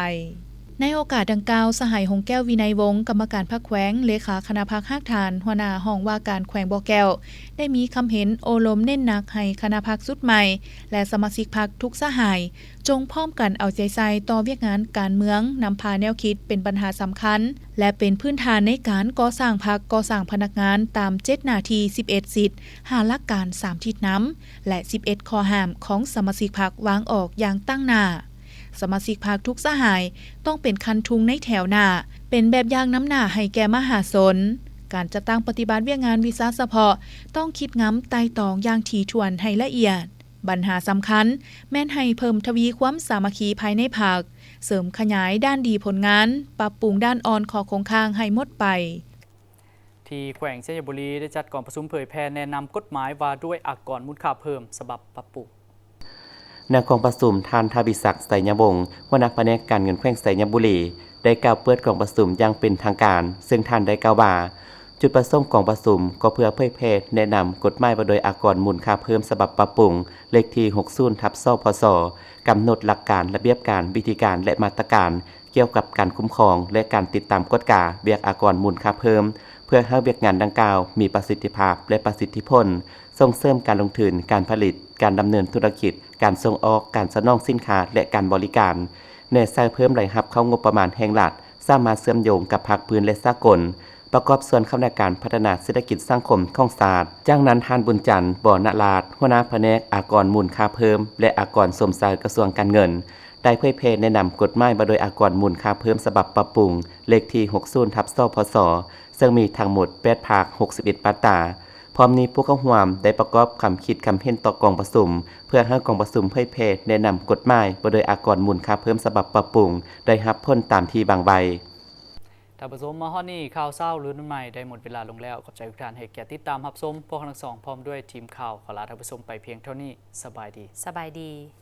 ໃນໂອກາດດັ່ງກ່າວ, ສະຫາຍ ຫົງແກ້ວ ວິໄນວົງ ກຳມະການພັກແຂວງ, ເລຂາຄະນະພັກຮາກຖານ, ຫົວໜ້າຫ້ອງວ່າການແຂວງບໍ່ແກ້ວ ໄດ້ມີຄຳເຫັນໂອ້ລົມເນັ້ນໜັກໃຫ້ຄະນະພັກຊຸດໃໝ່ ແລະ ສະມາຊິກພັກທຸກສະຫາຍ ຈົ່ງພ້ອມກັນເອົາໃຈໃສ່ຕໍ່ວຽກງານການເມືອງ, ນຳພາແນວຄິດເປັນບັນຫາສຳຄັນ ແລະ ເປັນພື້ນຖານໃນການກໍ່ສ້າງພັກ, ກໍ່ສ້າງພະນັກງານຕາມເຈັດໜ້າທີ່, ສິບເອັດສິດ, ຫ້າຫຼັກການ, ສາມທິດນຳ ແລະ ສິບເອັດຂໍ້ຫ້າມຂອງສະມາຊິກພັກວາງອອກຢ່າງຕັ້ງໜ້າ. ສະມາຊິກພັກທຸກສະຫາຍຕ້ອງເປັນຄັນທຸງໃນແຖວໜ້າ, ເປັນແບບຢ່າງນຳໜ້າໃຫ້ແກ່ມະຫາຊົນ. ການຈັດຕັ້ງປະຕິບັດວຽກງານວິຊາສະເພາະຕ້ອງຄິດງຳໄຕ່ຕອງຢ່າງຖີ່ຖ້ວນໃຫ້ລະອຽດ. ບັນຫາສຳຄັນແມ່ນໃຫ້ເພີ່ມທະວີຄວາມສາມັກຄີພາຍໃນພັກ, ເສີມຂະຫຍາຍດ້ານດີຜົນງານ, ປັບປຸງດ້ານອ່ອນຂໍ້ຄົງຄ້າງໃຫ້ໝົດໄປ. ທີ່ແຂວງໄຊຍະບູລີ ໄດ້ຈັດກອງປະຊຸມເຜີຍແຜ່ແນະນຳກົດໝາຍວ່າດ້ວຍອາກອນມູນຄ່າເພີ່ມ ສະບັບປັບປຸງ. ໃນກອງປະຊຸມ, ທ່ານ ທະວີສັກ ໄຊຍະວົງ ຫົວໜ້າພະແນກການເງິນແຂວງໄຊຍະບູລີ ໄດ້ກ່າວເປີດກອງປະຊຸມຢ່າງເປັນທາງການ, ເຊິ່ງທ່ານໄດ້ກ່າວວ່າ ຈຸດປະສົງຂອງກອງປະຊຸມກໍເພື່ອເຜີຍແຜ່ແນະນຳກົດໝາຍວ່າດ້ວຍອາກອນມູນຄ່າເພີ່ມສະບັບປັບປຸງ ເລກທີຫົກສິບ ທັບ ສພສ ກຳນົດຫຼັກການ, ລະບຽບການ, ວິທີການ ແລະ ມາດຕະການ ກ່ຽວກັບການຄຸ້ມຄອງ ແລະ ການຕິດຕາມກວດກາວຽກອາກອນມູນຄ່າເພີ່ມ ເພື່ອໃຫ້ວຽກງານດັ່ງກ່າວມີປະສິດທິພາບ ແລະ ປະສິດທິຜົນ, ສົ່ງເສີມການລົງທຶນ, ການຜະລິດ, ການດຳເນີນທຸລະກິດ, ການສົ່ງອອກ, ການສະໜອງສິນຄ້າ ແລະ ການບໍລິການ, ແນໃສ່ເພີ່ມລາຍຮັບເຂົ້າງົບປະມານແຫ່ງລັດ, ສາມາດເຊື່ອມໂຍງກັບພາກພື້ນ ແລະ ສາກົນ, ປະກອບສ່ວນເຂົ້າໃນການພັດທະນາເສດຖະກິດສັງຄົມຂອງຊາດ. ຈາກນັ້ນ ທ່ານ ບຸນຈັນ ບໍນະລາດ ຫົວໜ້າພະແນກອາກອນມູນຄ່າເພີ່ມ ແລະ ອາກອນຊົມໃຊ້ ກະຊວງການເງິນ ໄດ້ເຜີຍແຜ່ແນະນຳກົດໝາຍວ່າດ້ວຍອາກອນມູນຄ່າເພີ່ມສະບັບປັບປຸງ ເລກທີຫົກສິບ ທັບ ສພສ ເຊິ່ງມີທັງໝົດແປດພາກ ຫົກສິບເອັດມາດຕາ. ພ້ອມນີ້ຜູ້ເຂົ້າຮ່ວມໄດ້ປະກອບຄຳຄິດຄຳເຫັນຕໍ່ກອງປະຊຸມ ເພື່ອໃຫ້ກອງປະຊຸມເຜີຍແຜ່ແນະນຳກົດໝາຍວ່າດ້ວຍອາກອນມູນຄ່າເພີ່ມສະບັບປັບປຸງ ໄດ້ຮັບຜົນຕາມທີ່ວາງໄວ້. ທ່ານຜູ້ຊົມ, ມາຮອດນີ້ ຂ່າວເຊົ້າລຸ້ນໃໝ່ໄດ້ໝົດເວລາລົງແລ້ວ. ຂອບໃຈທຸກທ່ານໃຫ້ກຽດຕິດຕາມຮັບຊົມ. ພວກເຮົາທັງສອງ ພ້ອມດ້ວຍທີມຂ່າວ ຂໍລາທ່ານຜູ້ຊົມໄປພຽງເທົ່ານີ້. ສະບາຍດີ. ສະບາຍດີ.